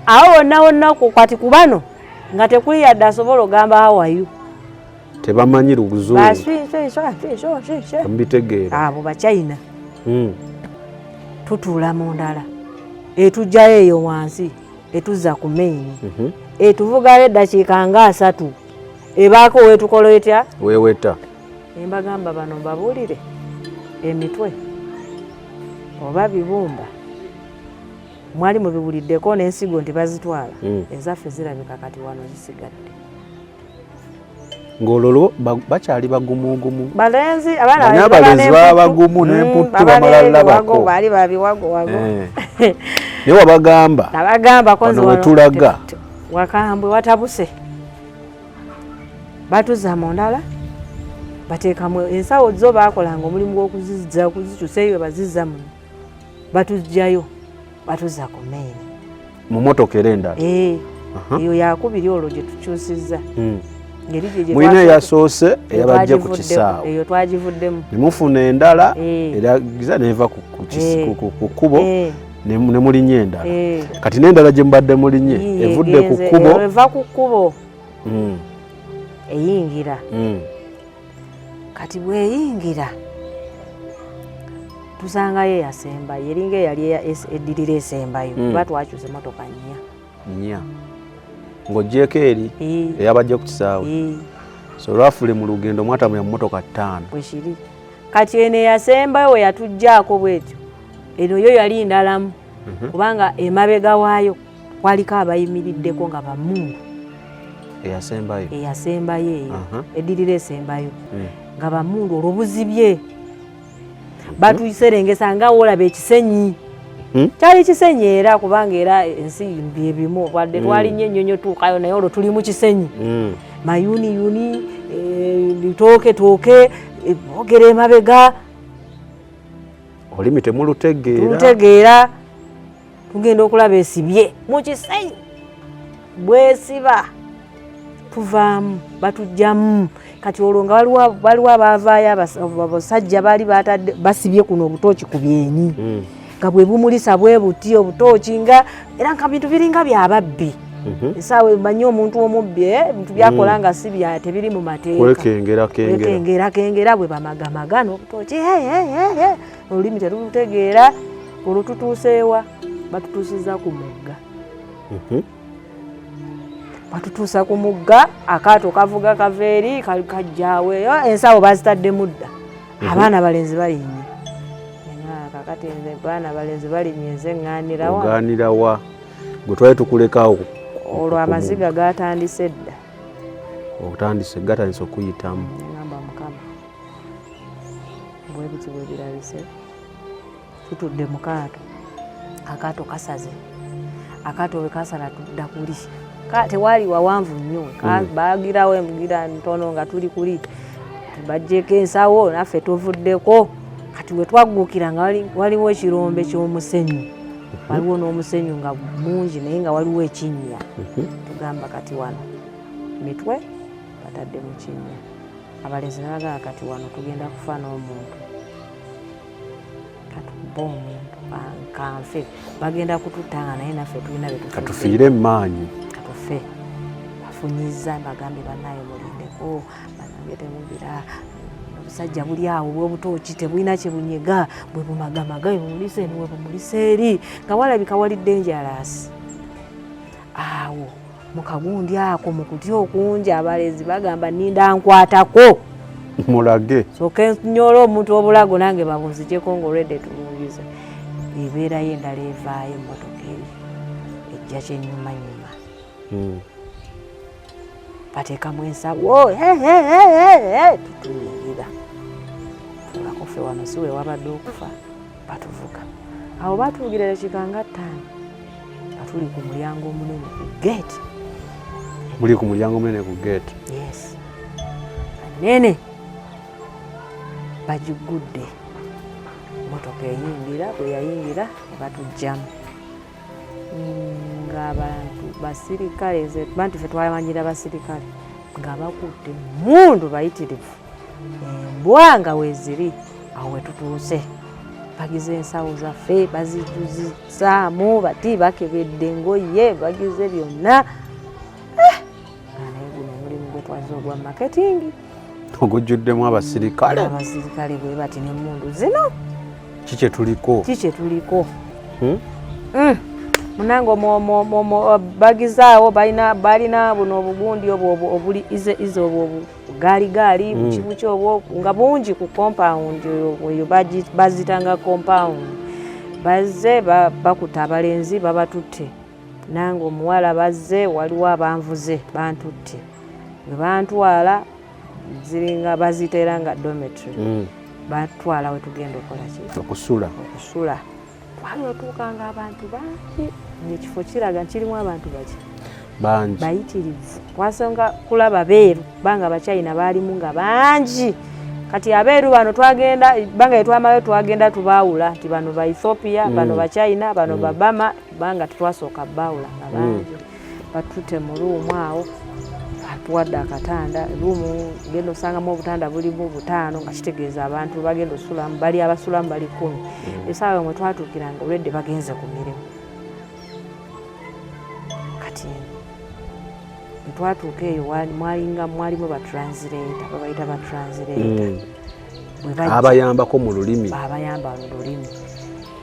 A: awo wonna wonna. Kati ku bano nga tekuli yadde asobola ogamba hawayu.
B: Tebamanyi Luzungu, temubitegeera.
A: Abo Bachina. Tutuula mu ndala etujjayo eyo wansi, etuzza ku main. Etuvugayo eddakiika nga 30, ebaako weetukola etya?
B: Weeweta.
A: Embagamba bano mbabuulire, emitwe oba bibumba mwali mubiwuliddeko n'ensigo nti bazitwala. Ezaffe zirabika kati wano zisigadde.
B: Ng'olwo bakyali bagumugumu.
A: Balenzi, abaana.
B: Manyi abalenzi baba bagumu n'emputtu bamala labako.
A: Baali babiwagowago.
B: Naye wabagamba?
A: Nabagamba ko nze.
B: Wano wetulaga.
A: Wakambwe, watabuse. Batuzza mu ndala, bateekamu ensawo zo. Baakolanga omulimu gw'okuzizza, okuzikyusa eyo bazizza muno, batuzjayo, batuzza ku main.
B: Mu motoka era endala?
A: Eh, eyo yakubiri olwo gye tukyusizza. Ngeri gye
B: Mulina eyasoose eyabajje ku kisaawe.
A: Eyo twagivuddemu.
B: Ne mufuna endala
A: Eh.
B: eragiza neva
A: Eh.
B: ku kkubo ne mulinnya endala.
A: Eh.
B: Kati n'endala gye mubadde mulinye
A: Yiye,
B: evudde ku kkubo.
A: Eva ku kkubo, eyingira. Kati bweyingira tusangayo eyasembayo, eringa eyali eddirira esembayo, kuba twakyusa emotoka nnya.
B: Nnya ng'oggyeko eri eyabajje ku kisaawe. So olwafule mu lugendo mwatambulira mu motoka ttaano.
A: Bwekiri. Kati eno eyasembayo we yatugjaako bwetyo, eno yo yali ndalamu, kubanga emabega waayo kwaliko abayimiriddeko nga bamundu.
B: Eyasembayo?
A: Eyasembayo eyo, eddirira esembayo, nga bamundu. Olwo buzibye, batuserengesa nga wolaba ekisenyi. Kyali kisenyi era, kubanga era ensi byebimu, wadde twalinnya ennyonyi tuukayo, naye olwo tuli mu kisenyi. Mayuniyuni, bitooke tooke, boogera emabega.
B: Olulimi temulutegeera.
A: Tulutegeera. Tugenda okulaba esibye mu kisenyi. Bwesiba tuvaamu, batugjamu. Kati olwo nga waliwo abaavaayo, abasajja baali batadde basibye kuno obutooki ku byenyi, nga bwe bumulisa bwe buti obutooki, nga era nka bintu biringa byababbi. Esaawa manyi omuntu omubbi, ebintu byakola nga si bya, tebiri mu mateeka.
B: Kwekengera kengera.
A: Kwekengera kengera, bwe bamagamaga n'obutooki, olulimi terulutegeera. Olwo tutuuseewa? Batutuusiza ku mugga. Batutuusa ku mugga, akaato kavuga kava eri, kajjaawe, ensawo bazitaddemu dda. Abaana balenzi balinnye. Kakati nze baana balenzi balinnye, nze ŋŋaanirawa?
B: Ogaanirawa gwe twali tukulekaawo
A: Olwo amaziga gatandise dda.
B: Otandise, gatandise okuyitamu.
A: Ngamba, Mukama, bwe biti bwe birabise. Tutudde mu kaato, akaato kasaze. Akaato bwe kasala tudda kuli. Tewaali wawanvu nnyo. Bagirawo emugira ntono nga tuli kuli, bajjeko ensawo naffe tuvuddeko. Kati we twaggukira nga waliwo ekirombe ky'omusenyu, waliwo n'omusenyu nga mungi, naye nga waliwo ekinnya. Tugamba kati wano mitwe batadde mu kinnya. Abalenzi nabagamba, kati wano tugenda kufa n'omuntu, katukuba omuntu kanfe, bagenda kututta nga naye naffe tulina betufudde.
B: Katufiire emaanyi.
A: Katufe. Bafunyiza, bagambe bannaye mulindeko, banange temubira, obusajja buli awo bwobutooki tebulina kyebunyega, bwe bumagamaga, bwebumulisa eno, bwe bumulisa eri, nga walabika wali dangerous awo mu kagundi ako. Mu kutya okungi abalenzi bagamba, ninda nkwatako.
B: Mulage.
A: Soke nyola omuntu obulago nange babunzijeko nga olwedde tulungiza. Ebeerayo endala evaayo, emmotoka eri ejja kyenyumanyuma. Bateekamu ensawo, tutuyingira, tuulako ffe wano si we wabadde okufa. Batuvuga awo, batuvugira dakiika nga 5 nga tuli ku mulyango omunene ku gate.
B: Muli ku mulyango omunene ku gate?
A: Yes, anene bagigudde, motoka eyingira. Bwe yayingira ne batugjamu ng'abantu basirikale, nze bantu ffe twamanyira basirikale nga bakutte mundu bayitirivu, embwa nga weeziri. Awo we tutuuse, bagize ensawo zaffe, bazijuzisaamu bati, bakebedde engoye, bagize byonna. Nga naye guno omulimu gwe twazze ogwa marketing
B: Ogujjuddemu abasirikale.
A: Abasirikale bwe bati n'emmundu zino.
B: Ki kye tuliko?
A: Ki kye tuliko? Munange bagizaawo balina buno obugundi obwo obuli ize ize obwo gaali gaali buki buki obwo nga bungi ku compound eyo bazitanga compound. Bazze bakuta abalenzi babatutte, nange omuwala bazze, waliwo abanvuze bantutte, bwe bantwala ziringa baziteera nga dormitory, batwala we tugenda okukola ki?
B: Okusula.
A: Okusula. Twali otuuka nga abantu bangi, ngaekifo kiraga kirimu abantu baki?
B: Bangi.
A: Bayitirivu. Twasonga kulaba beeru, banga abachina baalimu nga bangi. Kati abeeru bano twagenda banga yetwamalayo twagenda tubaawula nti bano ba Ethiopia, bano ba China, bano ba Bama, banga tetwasooka baawula nga bangi. Batute mu room awo, atuwadde akatanda, room genda osangamu obutanda bulimu butaano, nga kitegeeza abantu bagenda osulamu bali abasulamu bali 10. Esaawa mwe twatuukiranga olwedde bagenze ku mirimu. Kati bwe twatuuka eyo mwalinga mwalimu ba translator, babayita ba translator. Bwe bajja-
B: Abayambako mu lulimi.
A: Abayamba mu lulimi.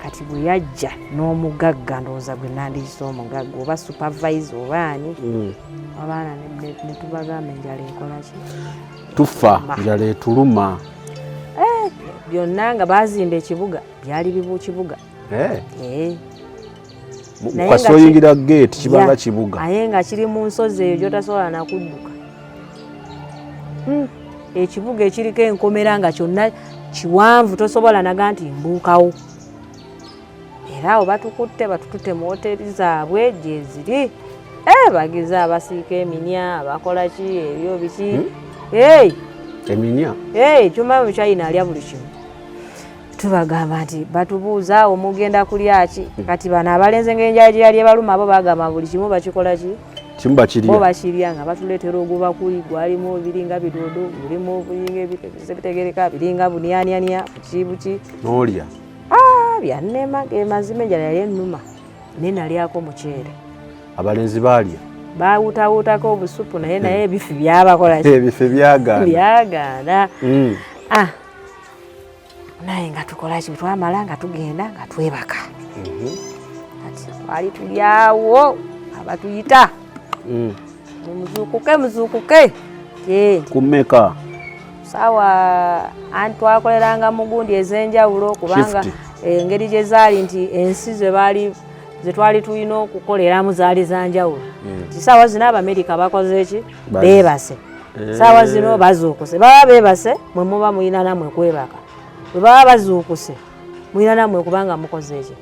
A: Kati bwe yajja n'omugagga, ndowooza gwe nandiyise omugagga oba supervisor oba ani, abaana ne tubagamba enjala ekola ki?
B: Tufa njala etuluma.
A: Byonna nga bazimba ekibuga, byali bibu kibuga. Eh. Naye
B: Kasi
A: nga
B: oyingira gate kibanga kibuga.
A: Aye nga kiri mu nsozi eyo gyotasobola nakudduka. Ekibuga ekiriko enkomera nga kyonna kiwanvu, tosobola naga nti mbuukawo. Era awo batukutte batututte mu woteri zaabwe gyeziri. Bagize abasiika eminya, abakola ki ebyo biki. Hey!
B: Eminya?
A: Hey, kyuma mu China alya buli kimu. Tubagamba nti batubuuza awo mugenda kulya ki? Kati bano abalenzi ng'enjala gye yali ebaluma, bo bagamba buli kimu bakikola ki?
B: Kimu bakirya.
A: Bo bakirya, nga batuleetera ogubakuli gwalimu biringa bidodo, mulimu biringa ebitegereka, biringa bunyanyanya buki buki.
B: N'olya?
A: Ah, byannema ge mazima, enjala yali ennuma, naye nalyako omuceere.
B: Abalenzi baalya?
A: Baawutaawutako obusupu, naye ebifi byabakola ki?
B: Ebifi byagaana.
A: Byagaana. Ah, naye nga tukola ki? Twamala nga tugenda nga twebaka. Kati twali tulyawo, abatuyita, "Muzuukuke, muzuukuke."
B: Kumeka?
A: Saawa anti twakoleranga mu gundi ez'enjawulo kubanga
B: Shift.
A: Engeri gye zaali nti ensi ze baali ze twali tulina okukoleramu zaali za njawulo. Nti saawa zino Abamerika bakoze ki? Beebase. Saawa zino bazuukuse. Baba beebase, mwe muba mulina nammwe kwebaka. Bwe baba bazuukuse, mulina nammwe kubanga mukoze ki?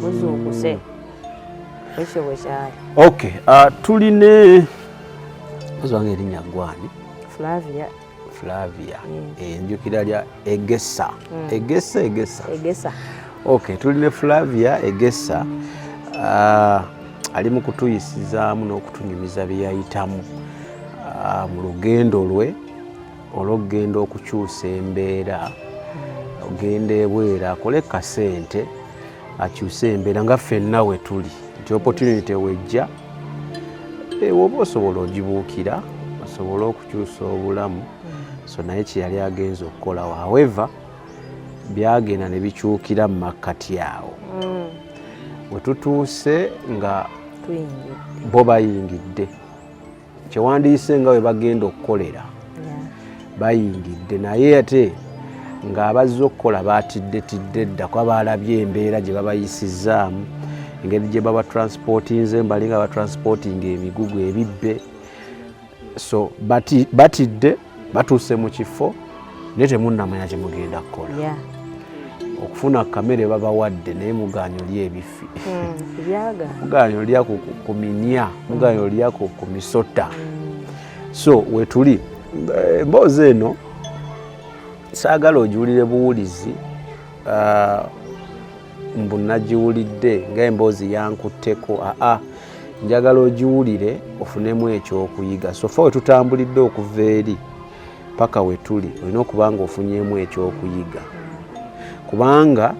A: Muzuukuse. Ekyo bwe kyali.
B: Okay, tuline mukazi wange, erinnya gwani?
A: Flavia.
B: Flavia. Enjukira lya Egesa. Egesa, Egesa.
A: Egesa.
B: Okay, tuline Flavia Egesa, ali mu kutuyisizaamu n'okutunyumiza bye yayitamu mu lugendo lwe olw'okugenda okukyusa embeera, ogenda ebweru akole kasente akyuse embeera, nga ffenna we tuli nti opportunity wejja, woba osobola ogibuukira osobole okukyusa obulamu. So naye kyeyali agenza okukolawo, however, byagenda ne bikyukira mu makkati awo we tutuuse nga
A: Tuyingidde.
B: Bo bayingidde kyewandiise nga we bagenda okukolera. Bayingidde, naye ate ng'abazze okukola baatiddetidde dda kuba baalabye embeera gye babayisizaamu, engeri gye baba transportinze, balinga batransportinga emigugu ebibbe. So batidde batuuse mu kifo, naye temunnamanya kye mugenda kukola. Okufuna kamere babawadde, naye mugaanya olya ebifi.
A: Byagaana.
B: Mugaanya olya ku minya, mugaanya olya ku misota. So wetuli emboozi eno saagala ogiwulire buwulizi, mbu nagiwulidde ngaemboozi yankutteko. Aa, njagala ogiwulire ofunemu ekyokuyiga. So far wetutambulidde okuva eri paka wetuli, olina okuba nga ofunyemu ekyokuyiga, kubanga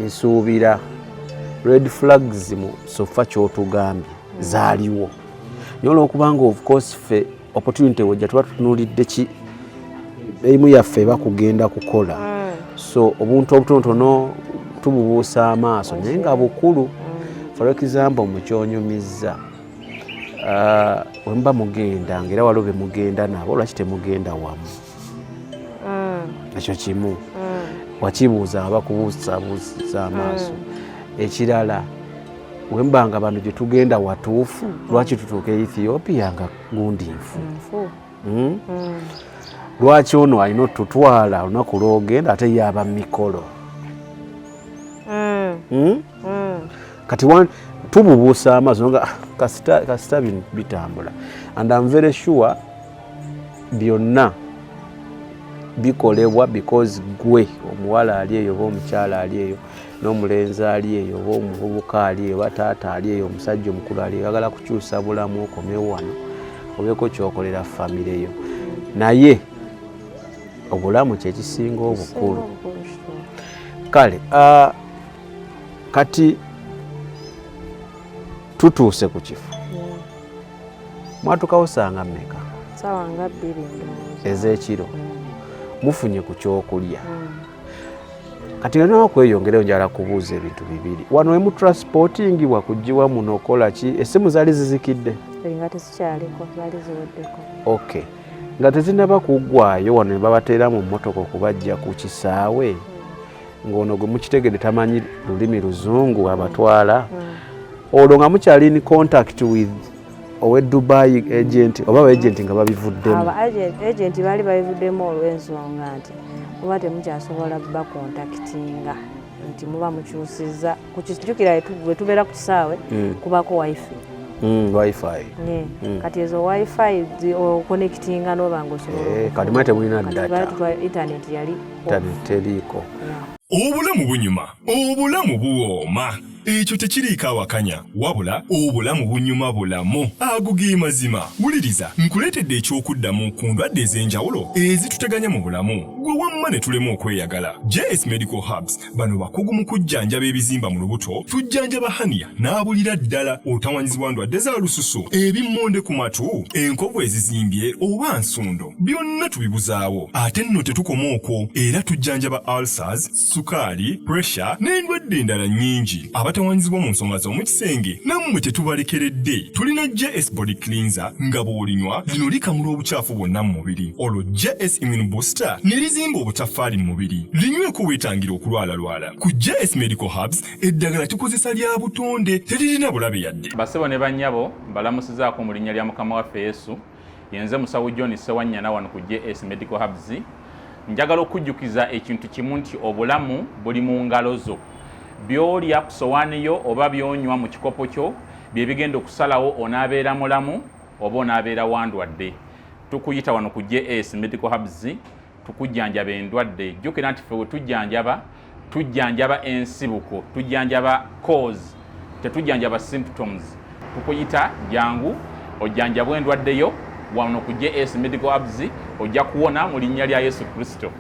B: nsuubira red flags mu so far kyotugambye zaaliwo, naye olwokubanga of course ffe opportunity wejja tuba tutunuulidde ki erimu yaffe eba kugenda kukola, so obuntu obutonotono tububuusa amaaso, naye nga bukulu. For example, mukyonyumizza, wemuba mugenda, ngaera waliwo bemugenda nabo, lwaki temugenda wamu? Ekyo kimu. Wakibuuza, bakubuusabuusa amaaso. Ekirala, wemuba nga bano gye tugenda watuufu, lwaki tutuuka e Ethiopia nga gundi nfu?
A: Nfu.
B: Lwaki ono alina otutwala olunaku lwogenda ate yaba mikolo? Kati tububuusa amaaso nga, ah, kasita bino bitambula, and I'm very sure byonna bikolebwa because gwe omuwala ali eyo, oba omukyala ali eyo, n'omulenzi ali eyo, oba omuvubuka ali eyo, oba taata ali eyo, omusajja omukulu ali eyo, agala kukyusa bulamu, okomewo wano obeeko kyokolera famire yo, naye obulamu kyekisinga obukulu. Kale, kati tutuuse ku kifo. Mwatukawo sanga mmeka?
A: Sawa nga 2, ndowooza.
B: Ez'ekiro. Mufunye ku kyokulya. Kati nga kweyongerayo, njala kubuuza ebintu bibiri. Wano emu transportingibwa kugibwa muno, okola ki? Essimu zaali zizikidde?
A: Nga tezikyaliko, zaali ziweddeko.
B: Okay, nga tezinaba kuggwayo, wano ne babateera mu mmotoka okubajja ku kisaawe, ng'ono gwe mukitegedde tamanyi lulimi luzungu abatwala. Olwo nga mukyali in contact with owe Dubai agent, oba agent nga babivuddemu?
A: Aba agent baali babivuddemu, olw'ensonga nti muba temukyasobola bacontactinga, nti muba mukyusiza. Kukijjukira, bwe tubeera ku kisaawe, kubako wifi.
B: Wifi.
A: Kati ezo wifi oconnectinga noba nga osobola.
B: Eh, kati mwali temulina data.
A: Internet yali off.
B: Internet teriiko.
A: Yeah.
C: Obulamu bunyuma, obulamu buwooma, ekyo tekiriiko awakanya, wabula obulamu bunyuma bulamu. Ago ge mazima. Wuliriza, nkuleetedde ekyokuddamu ku ndwadde ez'enjawulo ezituteganya mu bulamu, gwe wamma ne tulema okweyagala. JS Medical Herbs, bano bakugu mu kujjanjaba ebizimba mu lubuto. Tujjanjaba hernia n'abulira ddala, otawanyizibwa ndwadde za lususu, ebimmonde ku matu, enkovu ezizimbye oba nsundo, byonna tubibuzaawo. Ate nno tetukoma okwo, era tujjanjaba ulcers, sukaali, pressure n'endwadde endala nnyingi. Abatawanyizibwa mu nsonga z'omu kisenge, nammwe tetubalekeredde. Tulina JS Body Cleanser, nga bw'olinywa lino likamula obukyafu bwonna mu mubiri, olwo JS Immune Booster ne lizimba obutaffaali mu mubiri. Linyweko weetangira okulwalalwala. Ku JS Medical Herbs, eddagala tukozesa lya butonde, teririna bulabe yadde.
D: Basebo ne bannyabo, mbalamusizaako mu linnya lya Mukama waffe Yesu. Yenze musawo John Sewanyana wano ku JS Medical Herbs. Njagala okujjukiza ekintu kimu, nti obulamu buli mu ngalo zo. By'olya ku sowaani yo oba by'onywa mu kikopo kyo bye bigenda okusalawo onaabeera mulamu oba onaabeera wandwadde. Tukuyita wano ku JS Medical Herbs tukujjanjaba endwadde. Jjukira nti ffe we tujjanjaba, tujjanjaba ensibuko, tujjanjaba cause, tetujjanjaba symptoms. Tukuyita, jangu ojjanjabwa endwadde yo wano ku JS Medical Herbs, ojja kuwona mu linnya lya Yesu Kristo.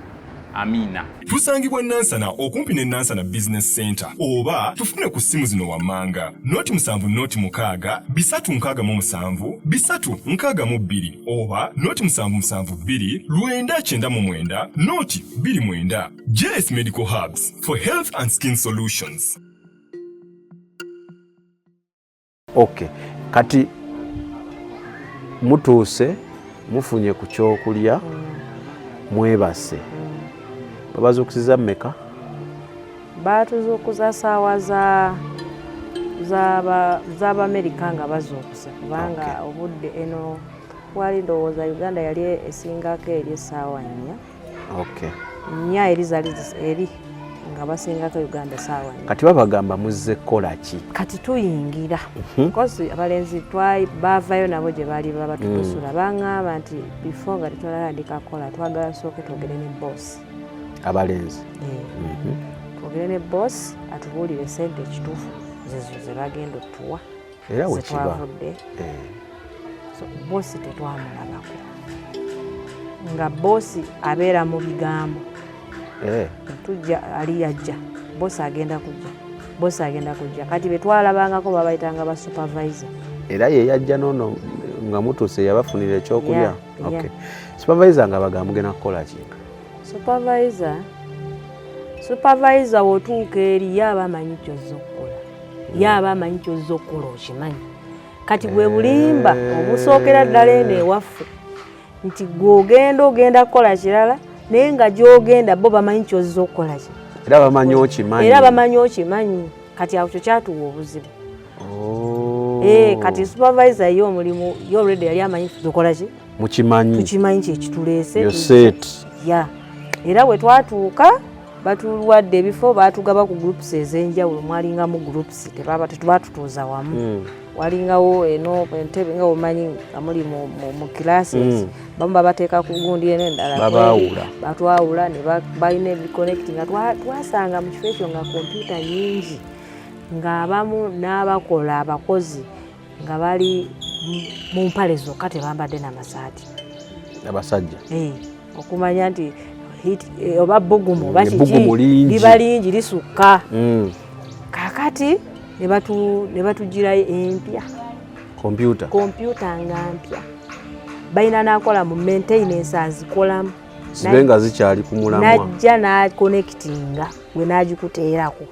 D: Amiina.
C: Tusangibwa Nansana, okumpi ne Nansana Business Center, oba tufune ku ssimu zino wammanga: 076 367 362, oba 0772 999 029. JS Medical Herbs, for health and skin solutions.
B: Okay, kati mutuuse, mufunye ku kyokulya, mwebase. Babazuukusiza mmeka?
A: Baatuzuukuza saawa za z'Abamerika nga bazuukuse, kubanga obudde eno wali, ndowooza Uganda yali esingako eri essaawa 4. 4 eri zali eri nga basingako Uganda essaawa 4.
B: Kati babagamba muzze kukola ki?
A: Kati tuyingira kosi, abalenzi baavayo nabo gye baali babatutusula, baŋŋamba nti before nga tetwalatandika kukola, twagala sooke twogere ne boss.
B: Abalenzi?
A: Eh. Twogere ne boss atubuulire sente ekituufu zezo ze bagenda otuwa.
B: Era wekiba.
A: Zetwavudde. So boss tetwamulabako, nga boss abeera mu bigambo. Tujja, ali yajja, boss agenda kujja, boss agenda kujja. Kati betwalabangako babayitanga ba supervisor.
B: Era ye yajja noono nga mutuuse, yabafunira ekyokulya?
A: Yeah.
B: Okay. Supervisor nga bagamba mugenda kukola ki?
A: Supervisor wotuuka eri, ye aba amanyi kyozza okukola. Ye aba amanyi kyozza okukola, okimanyi. Kati bwe bulimba obusookera ddala eno ewaffe, nti gwogenda ogenda kukola kirala, naye nga gyogenda bo bamanyi kyozza okukola ki.
B: Era bamanyi okimanyi.
A: Era bamanyi okimanyi. Kati awo kyo kyatuwa obuzibu.
B: Oh.
A: Kati supervisor ye omulimu ye already yali amanyi tukola ki.
B: Mukimanyi.
A: Tukimanyi kyekituleese.
B: You're set.
A: Ya, era bwe twatuuka batuwadde ebifo, batugaba ku groups ez'enjawulo. Mwalingamu groups, tebaba tetubatutuuza wamu. Walingawo eno entebe nga omanyi nga muli mu classes, bamu babateeka ku gundi eno, endala
B: Babaawula.
A: Batwawula ne balina ebiconnect nga twasanga mu kifo ekyo nga kompyuta nyingi, ng'abamu n'abakola abakozi nga bali mu mpale zokka, tebambadde n'amasaati.
B: Abasajja.
A: Okumanya nti oba bbugumu oba kiki.
B: Ebbugumu lingi.
A: Liba lingi lisukka. Kakati ne batugirayo empya.
B: Kompyuta.
A: Kompyuta nga mpya, balina nakola mu maintenance azikolamu.
B: Zibe nga zikyali ku mulamwa.
A: Najja n'aconnectinga gwe n'agikuteerako,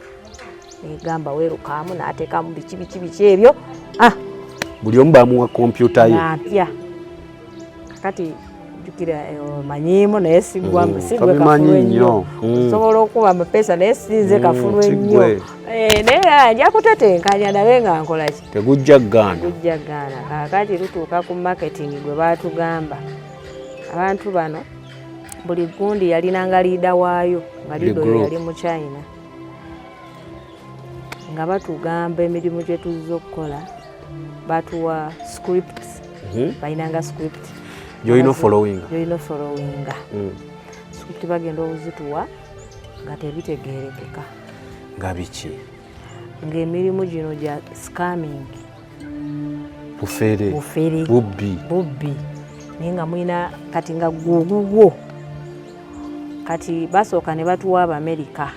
A: negamba weerukaamu, n'ateekamu biki biki biki ebyo, ah.
B: Buli omu bamuwa kompyuta ye.
A: Nga mpya. Kakati jjukira, omanyiimu, naye sigwa sigwe
B: tobimanyi
A: kafulu
B: nnyo.
A: ennyo. Osobola okuba amapeesa, naye sinze kafulu ennyo.
B: Sigwe.
A: Naye nja kutetenkanya nabe nga nkola ki.
B: Tegujja gaana.
A: Gujja gaana. Kaakati tutuuka ku marketing gwe baatugamba abantu bano, buli gundi yalinanga leader waayo, nga
B: Buli
A: leader oyo
B: group.
A: yali mu China, nga batugamba emirimu gye tuzza okukola, batuwa scripts. Balinanga script.
B: Gy'olina ofollowinga.
A: Gyolina ofollowinga. Script bagenda obuzituwa nga tebitegeerekeka.
B: Nga biki?
A: Ng'emirimu gino gya scamming.
B: Bufere.
A: Bufere.
B: Bubbi.
A: Bubbi, naye nga mulina kati nga gwogugwo. Kati basooka ne batuwa Abamerika.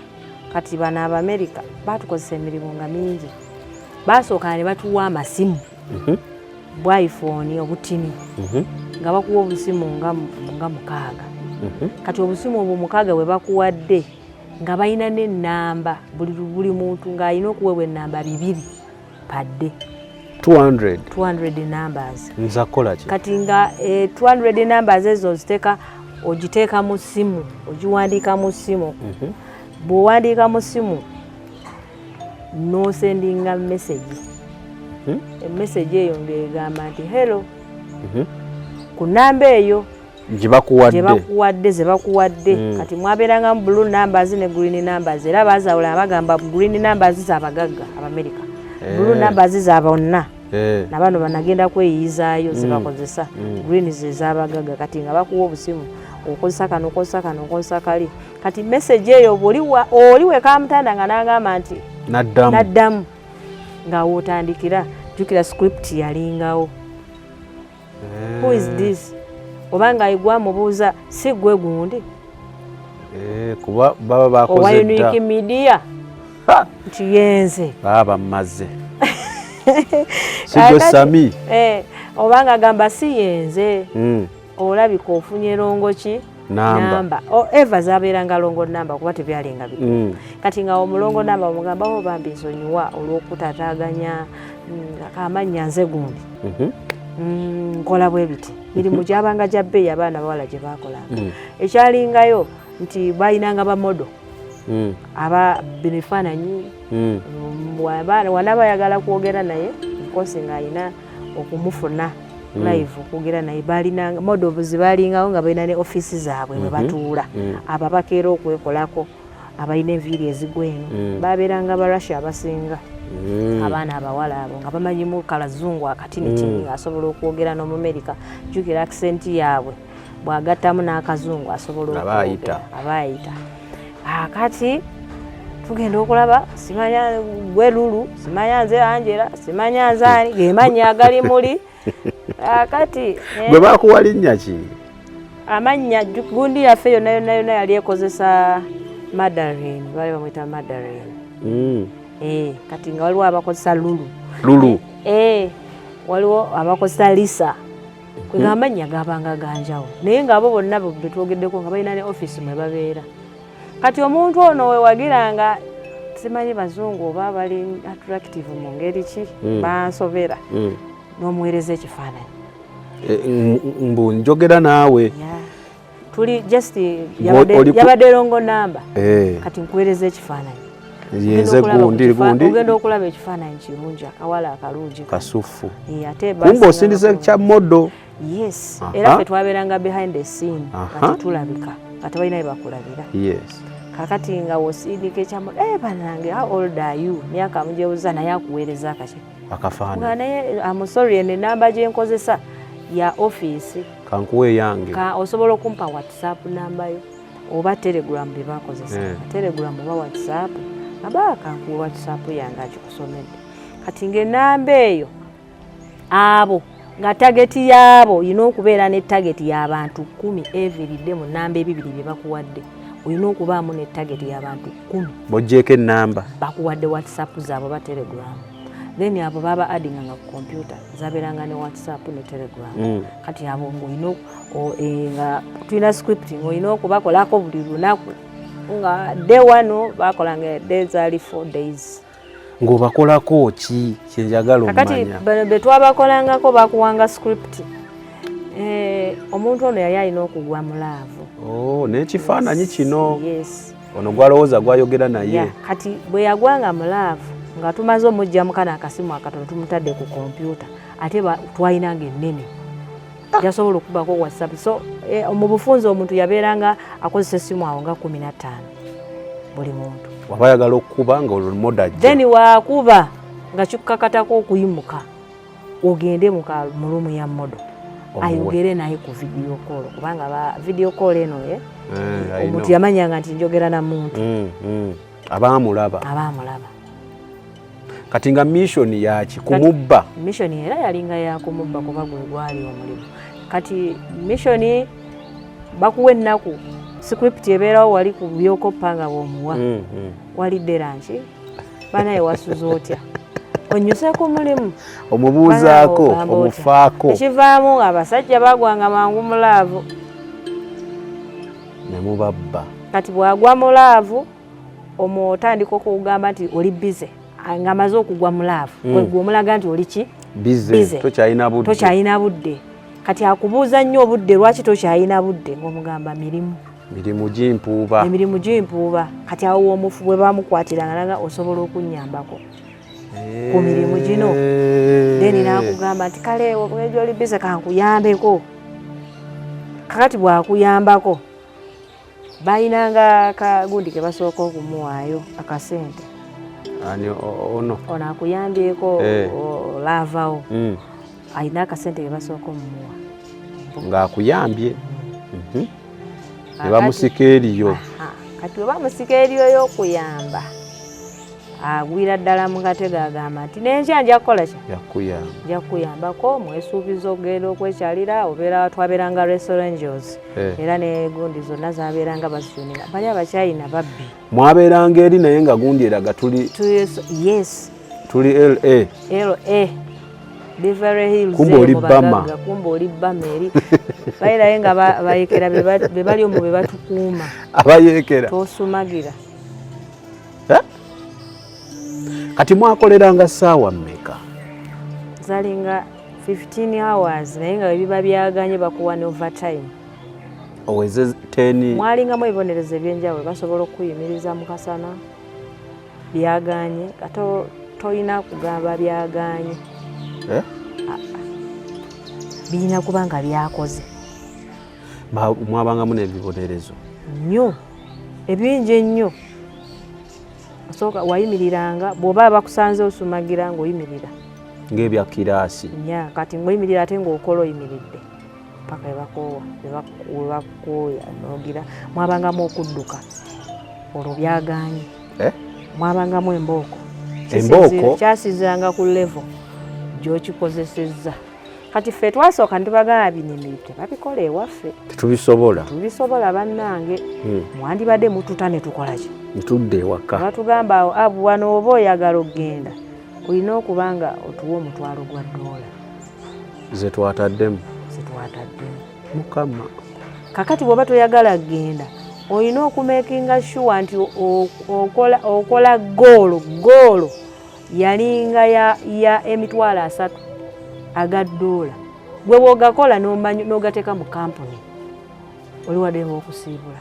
A: Kati bano Abamerika batukozesa emirimu nga mingi. Basooka ne batuwa amasimu bwa iPhone obutini, nga bakuwa obusimu nga 6. Kati obusimu obwo 6 bwe bakuwadde, nga balina n'ennamba, buli muntu ng'alina okuweebwa ennamba 2 padde.
B: 200.
A: 200 numbers.
B: Nza kukola ki?
A: Kati nga 200 numbers ezo oziteeka, ogiteeka mu ssimu, ogiwandiika mu ssimu. Bw'owandiika mu ssimu n'osendinga message, emessage eyo ng'egamba nti hello ku namba eyo
B: gye
A: gye
B: bakuwadde.
A: Bakuwadde, ze bakuwadde. Kati mwabeerangamu blue numbers ne green numbers, era baazawula, bagamba green numbers z'abagagga Abamerika, blue numbers za bonna. Nabano banagenda kweyiyizaayo zebakozesa. Green ze z'abagagga. Kati nga bakuwa obusimu, okozesa kano, okozesa kano, okozesa kali. Kati message eyo bw'oli oli wekamutanda nga n'agamba nti
B: Naddamu.
A: Naddamu, nga wootandikira. Jjukira script yalingawo, "Who is this?" Oba nga gwamubuuza si gwe gundi.
B: Kuba baba
A: owa
B: bakoze dda.
A: Unique Media.
B: Ha!
A: Nti yenze.
B: Baba bammaze, si gwe Sami.
A: Oba nga agamba si yenze, olabika ofunye wrong ki.
B: Namba.
A: Namba. Eva zabeeranga wrong namba, kuba tebyalinga bituufu. Kati nga omu wrong namba omugamba, "O bambi, nsonyiwa olw'okutataaganya, amannya nze gundi. Nkola bwe biti." Mirimu gyabanga gya bbeeyi, abaana bawala gye baakolanga. Ekyalingayo nti balinanga ba model aba bino ebifaananyi. Wanaaba ayagala kwogera naye nkosi ng'alina okumufuna live okwogera naye, balinanga models, balingawo nga balina ne ofiisi zaabwe mwe batuula. Abo abakeera okwekolako, abalina enviiri ezigwa eno, babeeranga Barussia abasinga. Abaana abawala abo nga bamanyimu kalazungu akatinitini, ng'asobola okwogera n'Omumerika. Jjukira accent yaabwe, bw'agattamu n'akazungu asobola
B: Aba ayita.
A: okwogera, aba ayita. Akati tugenda okulaba, simanya gwe Lulu, simanya nze Angela, simanya nze ani, gemannya agali muli akati.
B: Gwe bakuwa linnya ki?
A: Amannya gundi yaffe yonna yonna yonna yali ekozesa Madarin, baali bamwita Madarin. Kati nga waliwo abakozesa Lulu.
B: Lulu.
A: Waliwo abakozesa Lisa. Kwega amannya gabanga ganjawulo, naye ng'abo bonna betwogeddeko nga balina ne offisi mwe babeera. Kati omuntu ono wewagiranga Simanyi bazungu oba bali attractive mu ngeri ki, bansobera. N'omuweereza ekifaananyi.
B: E, mbu njogera naawe.
A: Yeah. Tuli just yabadde wrong number. Kati nkuweereza ekifaananyi.
B: Yenze gundi gundi.
A: Ogenda okulaba ekifaananyi kirungi, akawala akalungi.
B: Kasufu.
A: Ate
B: kumbe osindise kya model.
A: Yes. Era ffe twabeeranga behind the scene nga tetulabika, nga tebalina bye bakulabira. Kakati nga wosindika ekya model, banange, how old are you, myaka mugyebuza, naye akuweereza akaki
B: akafaananyi.
A: Naye I'm sorry, eno enamba gye nkozesa ya ofiisi.
B: Kankuwa eyange.
A: Osobola okumpa WhatsApp namba yo oba Telegram bye bakozesa? Telegram oba WhatsApp, aba kankuwa WhatsApp yange agikusomedde. Kati ng'enamba eyo, abo nga target yaabo olina okubeera ne target y'abantu 10 everyday. Mu namba 2 bye bakuwadde olina okubaamu ne target y'abantu 10.
B: Bojjeeko enamba.
A: Bakuwadde WhatsApp zaabwe oba Telegram, then abo baba addinganga ku computer zabeeranga ne WhatsApp ne Telegram. Kati abo ngaolina nga tulina script ngaolina okubakolako buli lunaku, nga day one bakolanga day zaali 4 days.
B: Ng'obakolako ki kyenjagala
A: Kakati
B: omumanya?
A: Bano be twabakolangako bakuwanga script. Omuntu ono yali alina okugwa mu love.
B: Oh, n'ekifaananyi kino.
A: Yes.
B: Ono gwalowooza gwayogera naye.
A: Yeah. Kati bwe yagwanga mu love nga tumaze omujja mu kano akasimu akatono tumutadde ku kompyuta, ate twalinanga ennene jasobola okubako WhatsApp. So mu bufunze omuntu yabeeranga akozesa essimu awo nga 15 buli muntu.
B: Waba ayagala okukuba nga olwo model ajja.
A: Then wakuba nga kikukakatako okuyimuka ogende mu room ya model
B: Omuwe.
A: Ayogere naye ku video call, kubanga ba video call eno
B: I
A: omuntu
B: know.
A: yamanyanga nti njogera na muntu.
B: Abaamulaba.
A: Aba amulaba.
B: Kati nga mission yaki? Kumubba?
A: Mission era yalinga yakumubba kuba gwe gwali omulimu. Kati mission bakuwa ennaku, script ebeerawo wali ku byokoppa nga bw'omuwa. Walidde lunch? Banaye wasuze otya? Onyuse ku mulimu?
B: Omubuuzaako.
A: Banaye ogamba otya?
B: Omufaako.
A: Ekivaamu abasajja bagwanga mangu mu love.
B: Ne mubabba.
A: Kati bw'agwa mu love omwo otandika okugamba nti oli busy, ng'amaze okugwa mu love. Gwe omulaga nti oli ki?
B: Busy.
A: Busy.
B: Tokyalina budde.
A: Tokyalina budde. Kati akubuuza nnyo obudde, lwaki tokyalina budde, ng'omugamba mirimu.
B: Mirimu gimpuuba.
A: Emirimu gimpuuba. Kati awo omufu bwe bamukwatiranga naga osobola okunnyambako ku mirimu gino, then n'akugamba nti kale obwegi oli busy, kankuyambeko. Kakati bw'akuyambako balinanga kagundi ke basooka okumuwaayo akasente.
B: Ani ono?
A: Ono akuyambyeko. Olaavawo alina akasente ke basooka omumuwa.
B: Ng'akuyambye. Ne bamusika eriyo.
A: Aha, kati bwe bamusika eriyo y'okuyamba agwira ddala mu katego, agamba nti nenkya nja kukola ki?
B: Yakuyamba.
A: Nja kukuyambako. Mwesuubiza okugenda okwekyalira, obeera twabeeranga Los Angeles. Era ne gundi zonna zabeeranga baziyunira bali Abachina babbi.
B: Mwabeeranga eri naye nga gundi eraga tuli
A: Yes.
B: Tuli LA.
A: LA, Beverly Hills.
B: Kumbe oli
A: Eyo mu
B: Bama.
A: bagagga, kumbe oli Bama eri bayirayo nga bayekera be bali omwo be batukuuma.
B: Abayeekera.
A: Tosumagira.
B: Eh? Kati mwakoleranga ssaawa mmeka?
A: Zalinga 15 hours, naye nga bwe biba byaganye bakuwa ne overtime.
B: Oweze 10.
A: Mwalingamu ebibonerezo ebyenjawulo, basobola okukuyimiriza mu kasana byaganye, ate toyina kugamba byaganye.
B: Eh?
A: Birina kuba nga byakoze.
B: Mwabangamu n'ebibonerezo?
A: Nnyo, ebingi ennyo. Osooka wayimiriranga bw'oba bakusanze osumagira ng'oyimirira.
B: Ng'ebya kiraasi.
A: Nya kati ng'oyimirira ate ng'okola oyimiridde paka webakoowa, webakooya nogira. Mwabangamu okudduka olwo byaganye.
B: Eh?
A: Mwabangamu embooko.
B: Embooko?
A: Kyasinziranga ku level gy'okikozesezza. Kati ffe twasooka ntibagamba bino emirimu tebabikola ewaffe.
B: Tetubisobola.
A: Tubisobola bannange. Mwandibadde mututa ne tukola ki?
B: Ntudde ewaka.
A: Batugamba awo abu wano oba oyagala okugenda olina okuba nga otuwa $1,000.
B: Ze twataddemu.
A: Ze twataddemu.
B: Mukama.
A: Kakati bw'oba toyagala kugenda Olina okumakinga sure nti okola goolo. Goolo yalinga ya 30,000 aga ddoola. Gwe bw'ogakola n'ogateeka mu kampuni, oli waddembe okusiibula.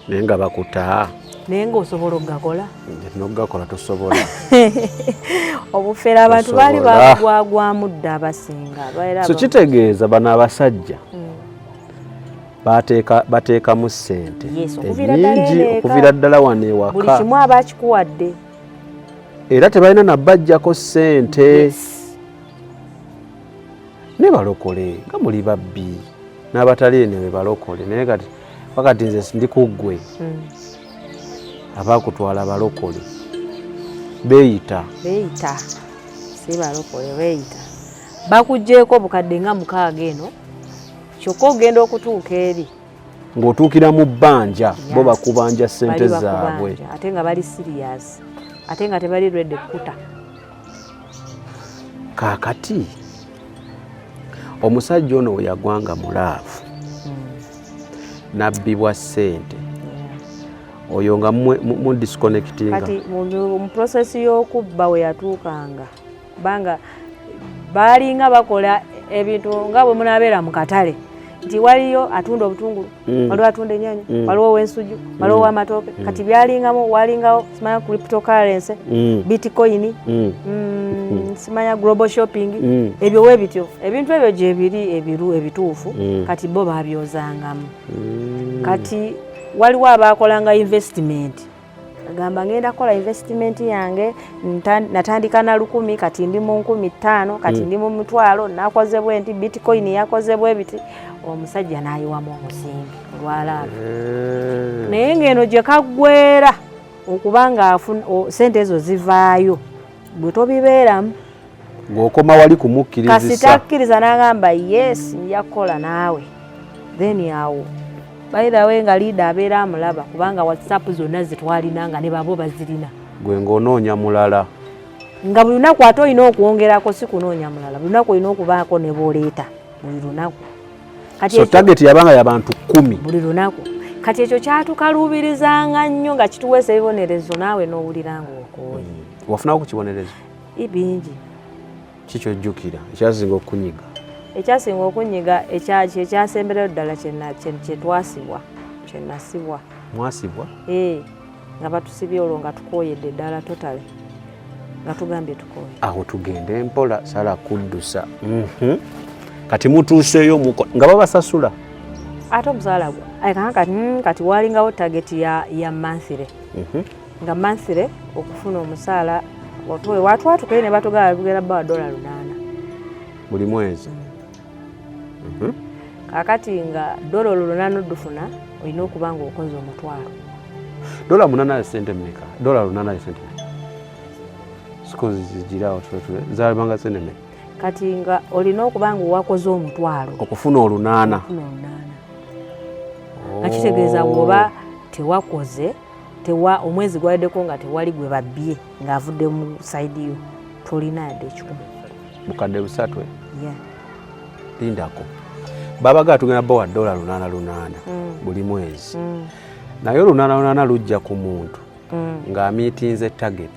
B: Naye nga bakuta.
A: Naye ng'osobola okugakola.
B: N'okugakola tosobola.
A: Obufere abantu baali babugwagwamu dda abasinga.
B: So kitegeeza bano abasajja bateekamu ssente ennyingi okuviira ddala wano ewaka.
A: Buli kimu aba akikuwadde.
B: Era tebalina nabajjako ssente. Ne balokole nga muli babbi n'abatali eno be balokole, naye kati pakati nze ndi ku ggwe. Abakutwala balokole beeyita.
A: Beeyita, si balokole, beeyita. Bakuggyeeko obukadde nga 6 eno, kyokka ogenda okutuuka eri
B: ng'otuukira mu bbanja, bo bakubanja ssente zaabwe.
A: Ate nga bali serious, ate nga tebali ready kukuta.
B: Kaakati omusajja ono we yagwanga mu love n'abbibwa ssente, oyo nga mu disconnectinga.
A: Kati mu process y'okubba we yatuukanga, kubanga baalinga bakola ebintu nga bwe munaabeera mu katale nti waliyo atunda obutungulu, waliwo atunda ennyanya, waliwo ow'ensujju, waliwo ow'amatooke. Kati byalingamu, walingawo simanya cryptocurrency, bitcoin, simanya global shopping, ebyo we bityo ebintu ebyo gye biri ebiru ebituufu. Kati bo babyozangamu. Kati waliwo abakolanga investment, agamba ngenda kukola investment yange, natandika na 1,000, kati ndi mu 5,000, kati ndi mu 100,000, nakoze bwe nti bitcoin yakoze bwe biti. Omusajja n'ayiwamu omusimbi olwalaaba, naye ng'eno gye kaggwera okubanga sente ezo zivaayo, bwe tobibeeramu.
B: Ng'okoma wali kumukkirizisa.
A: Kasita akkiriza n'agamba yes, nja kukola naawe, then awo by the way nga leader abeera amulaba, kubanga WhatsApp zonna zitwalina nga ne babo bazirina.
B: Gwe ng'onoonya mulala.
A: Nga buli lunaku ate olina okwongerako, si kunoonya mulala, buli lunaku olina okubaako ne bw'oleeta buli lunaku.
B: Kati so target yabanga y'abantu 10
A: buli lunaku. Kati ekyo kyatukaluubirizanga nnyo nga kituweesa ebibonerezo, naawe n'owulira ng'okooye.
B: Wafunako ku kibonerezo?
A: Bingi.
B: Kikyojjukira ekyasinga okunyiga?
A: Ekyasinga okunyiga ekyasemberayo ddala kyetwasibwa, kyenasibwa.
B: Mwasibwa?
A: Nga batusibye olwo nga tukooyedde ddala totally, nga tugambye tukooye.
B: Awo tugende mpola, sala kuddusa. Kati mutuuseeyo nga babasasula?
A: Ate omusaala gwe kati walingawo target ya monthly, nga monthly okufuna omusaala watwatukayo ne batugaba bugera bawa $8
B: buli mwezi.
A: Kakati nga $8 odufuna, olina okuba nga okoze 100,000.
B: $8 sente mmeka? $8 sente mmeka? Sikozi zigirawo zalibanga sente mmeka?
A: Kati nga olina okuba nga owakoze 100,000
B: okufuna 800.
A: Okufuna 800 nga kitegeeza bw'oba tewakoze tewa omwezi gwaweddeko nga tewali gwe babbye ng'avudde mu side yo, tolina yadde 100.
B: 3,000. Lindako, babaga tugenda bawa $8 8 buli mwezi, naye 8 8 lujja ku muntu ng'amiitinze target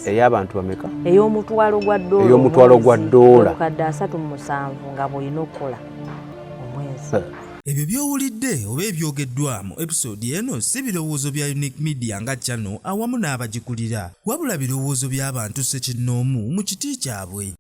B: ey'abantu bameka?
A: Ey'omutwalo gwa ddoola.
B: Ey'omutwalo gwa ddoola.
A: 307,000 nga bw'olina okukola omwezi.
E: Ebyo by'owulidde oba ebyogeddwa mu episode eno si birowoozo bya Unique Media nga channel awamu n'abagikulira, wabula birowoozo by'abantu ssekinnoomu mu kiti kyabwe.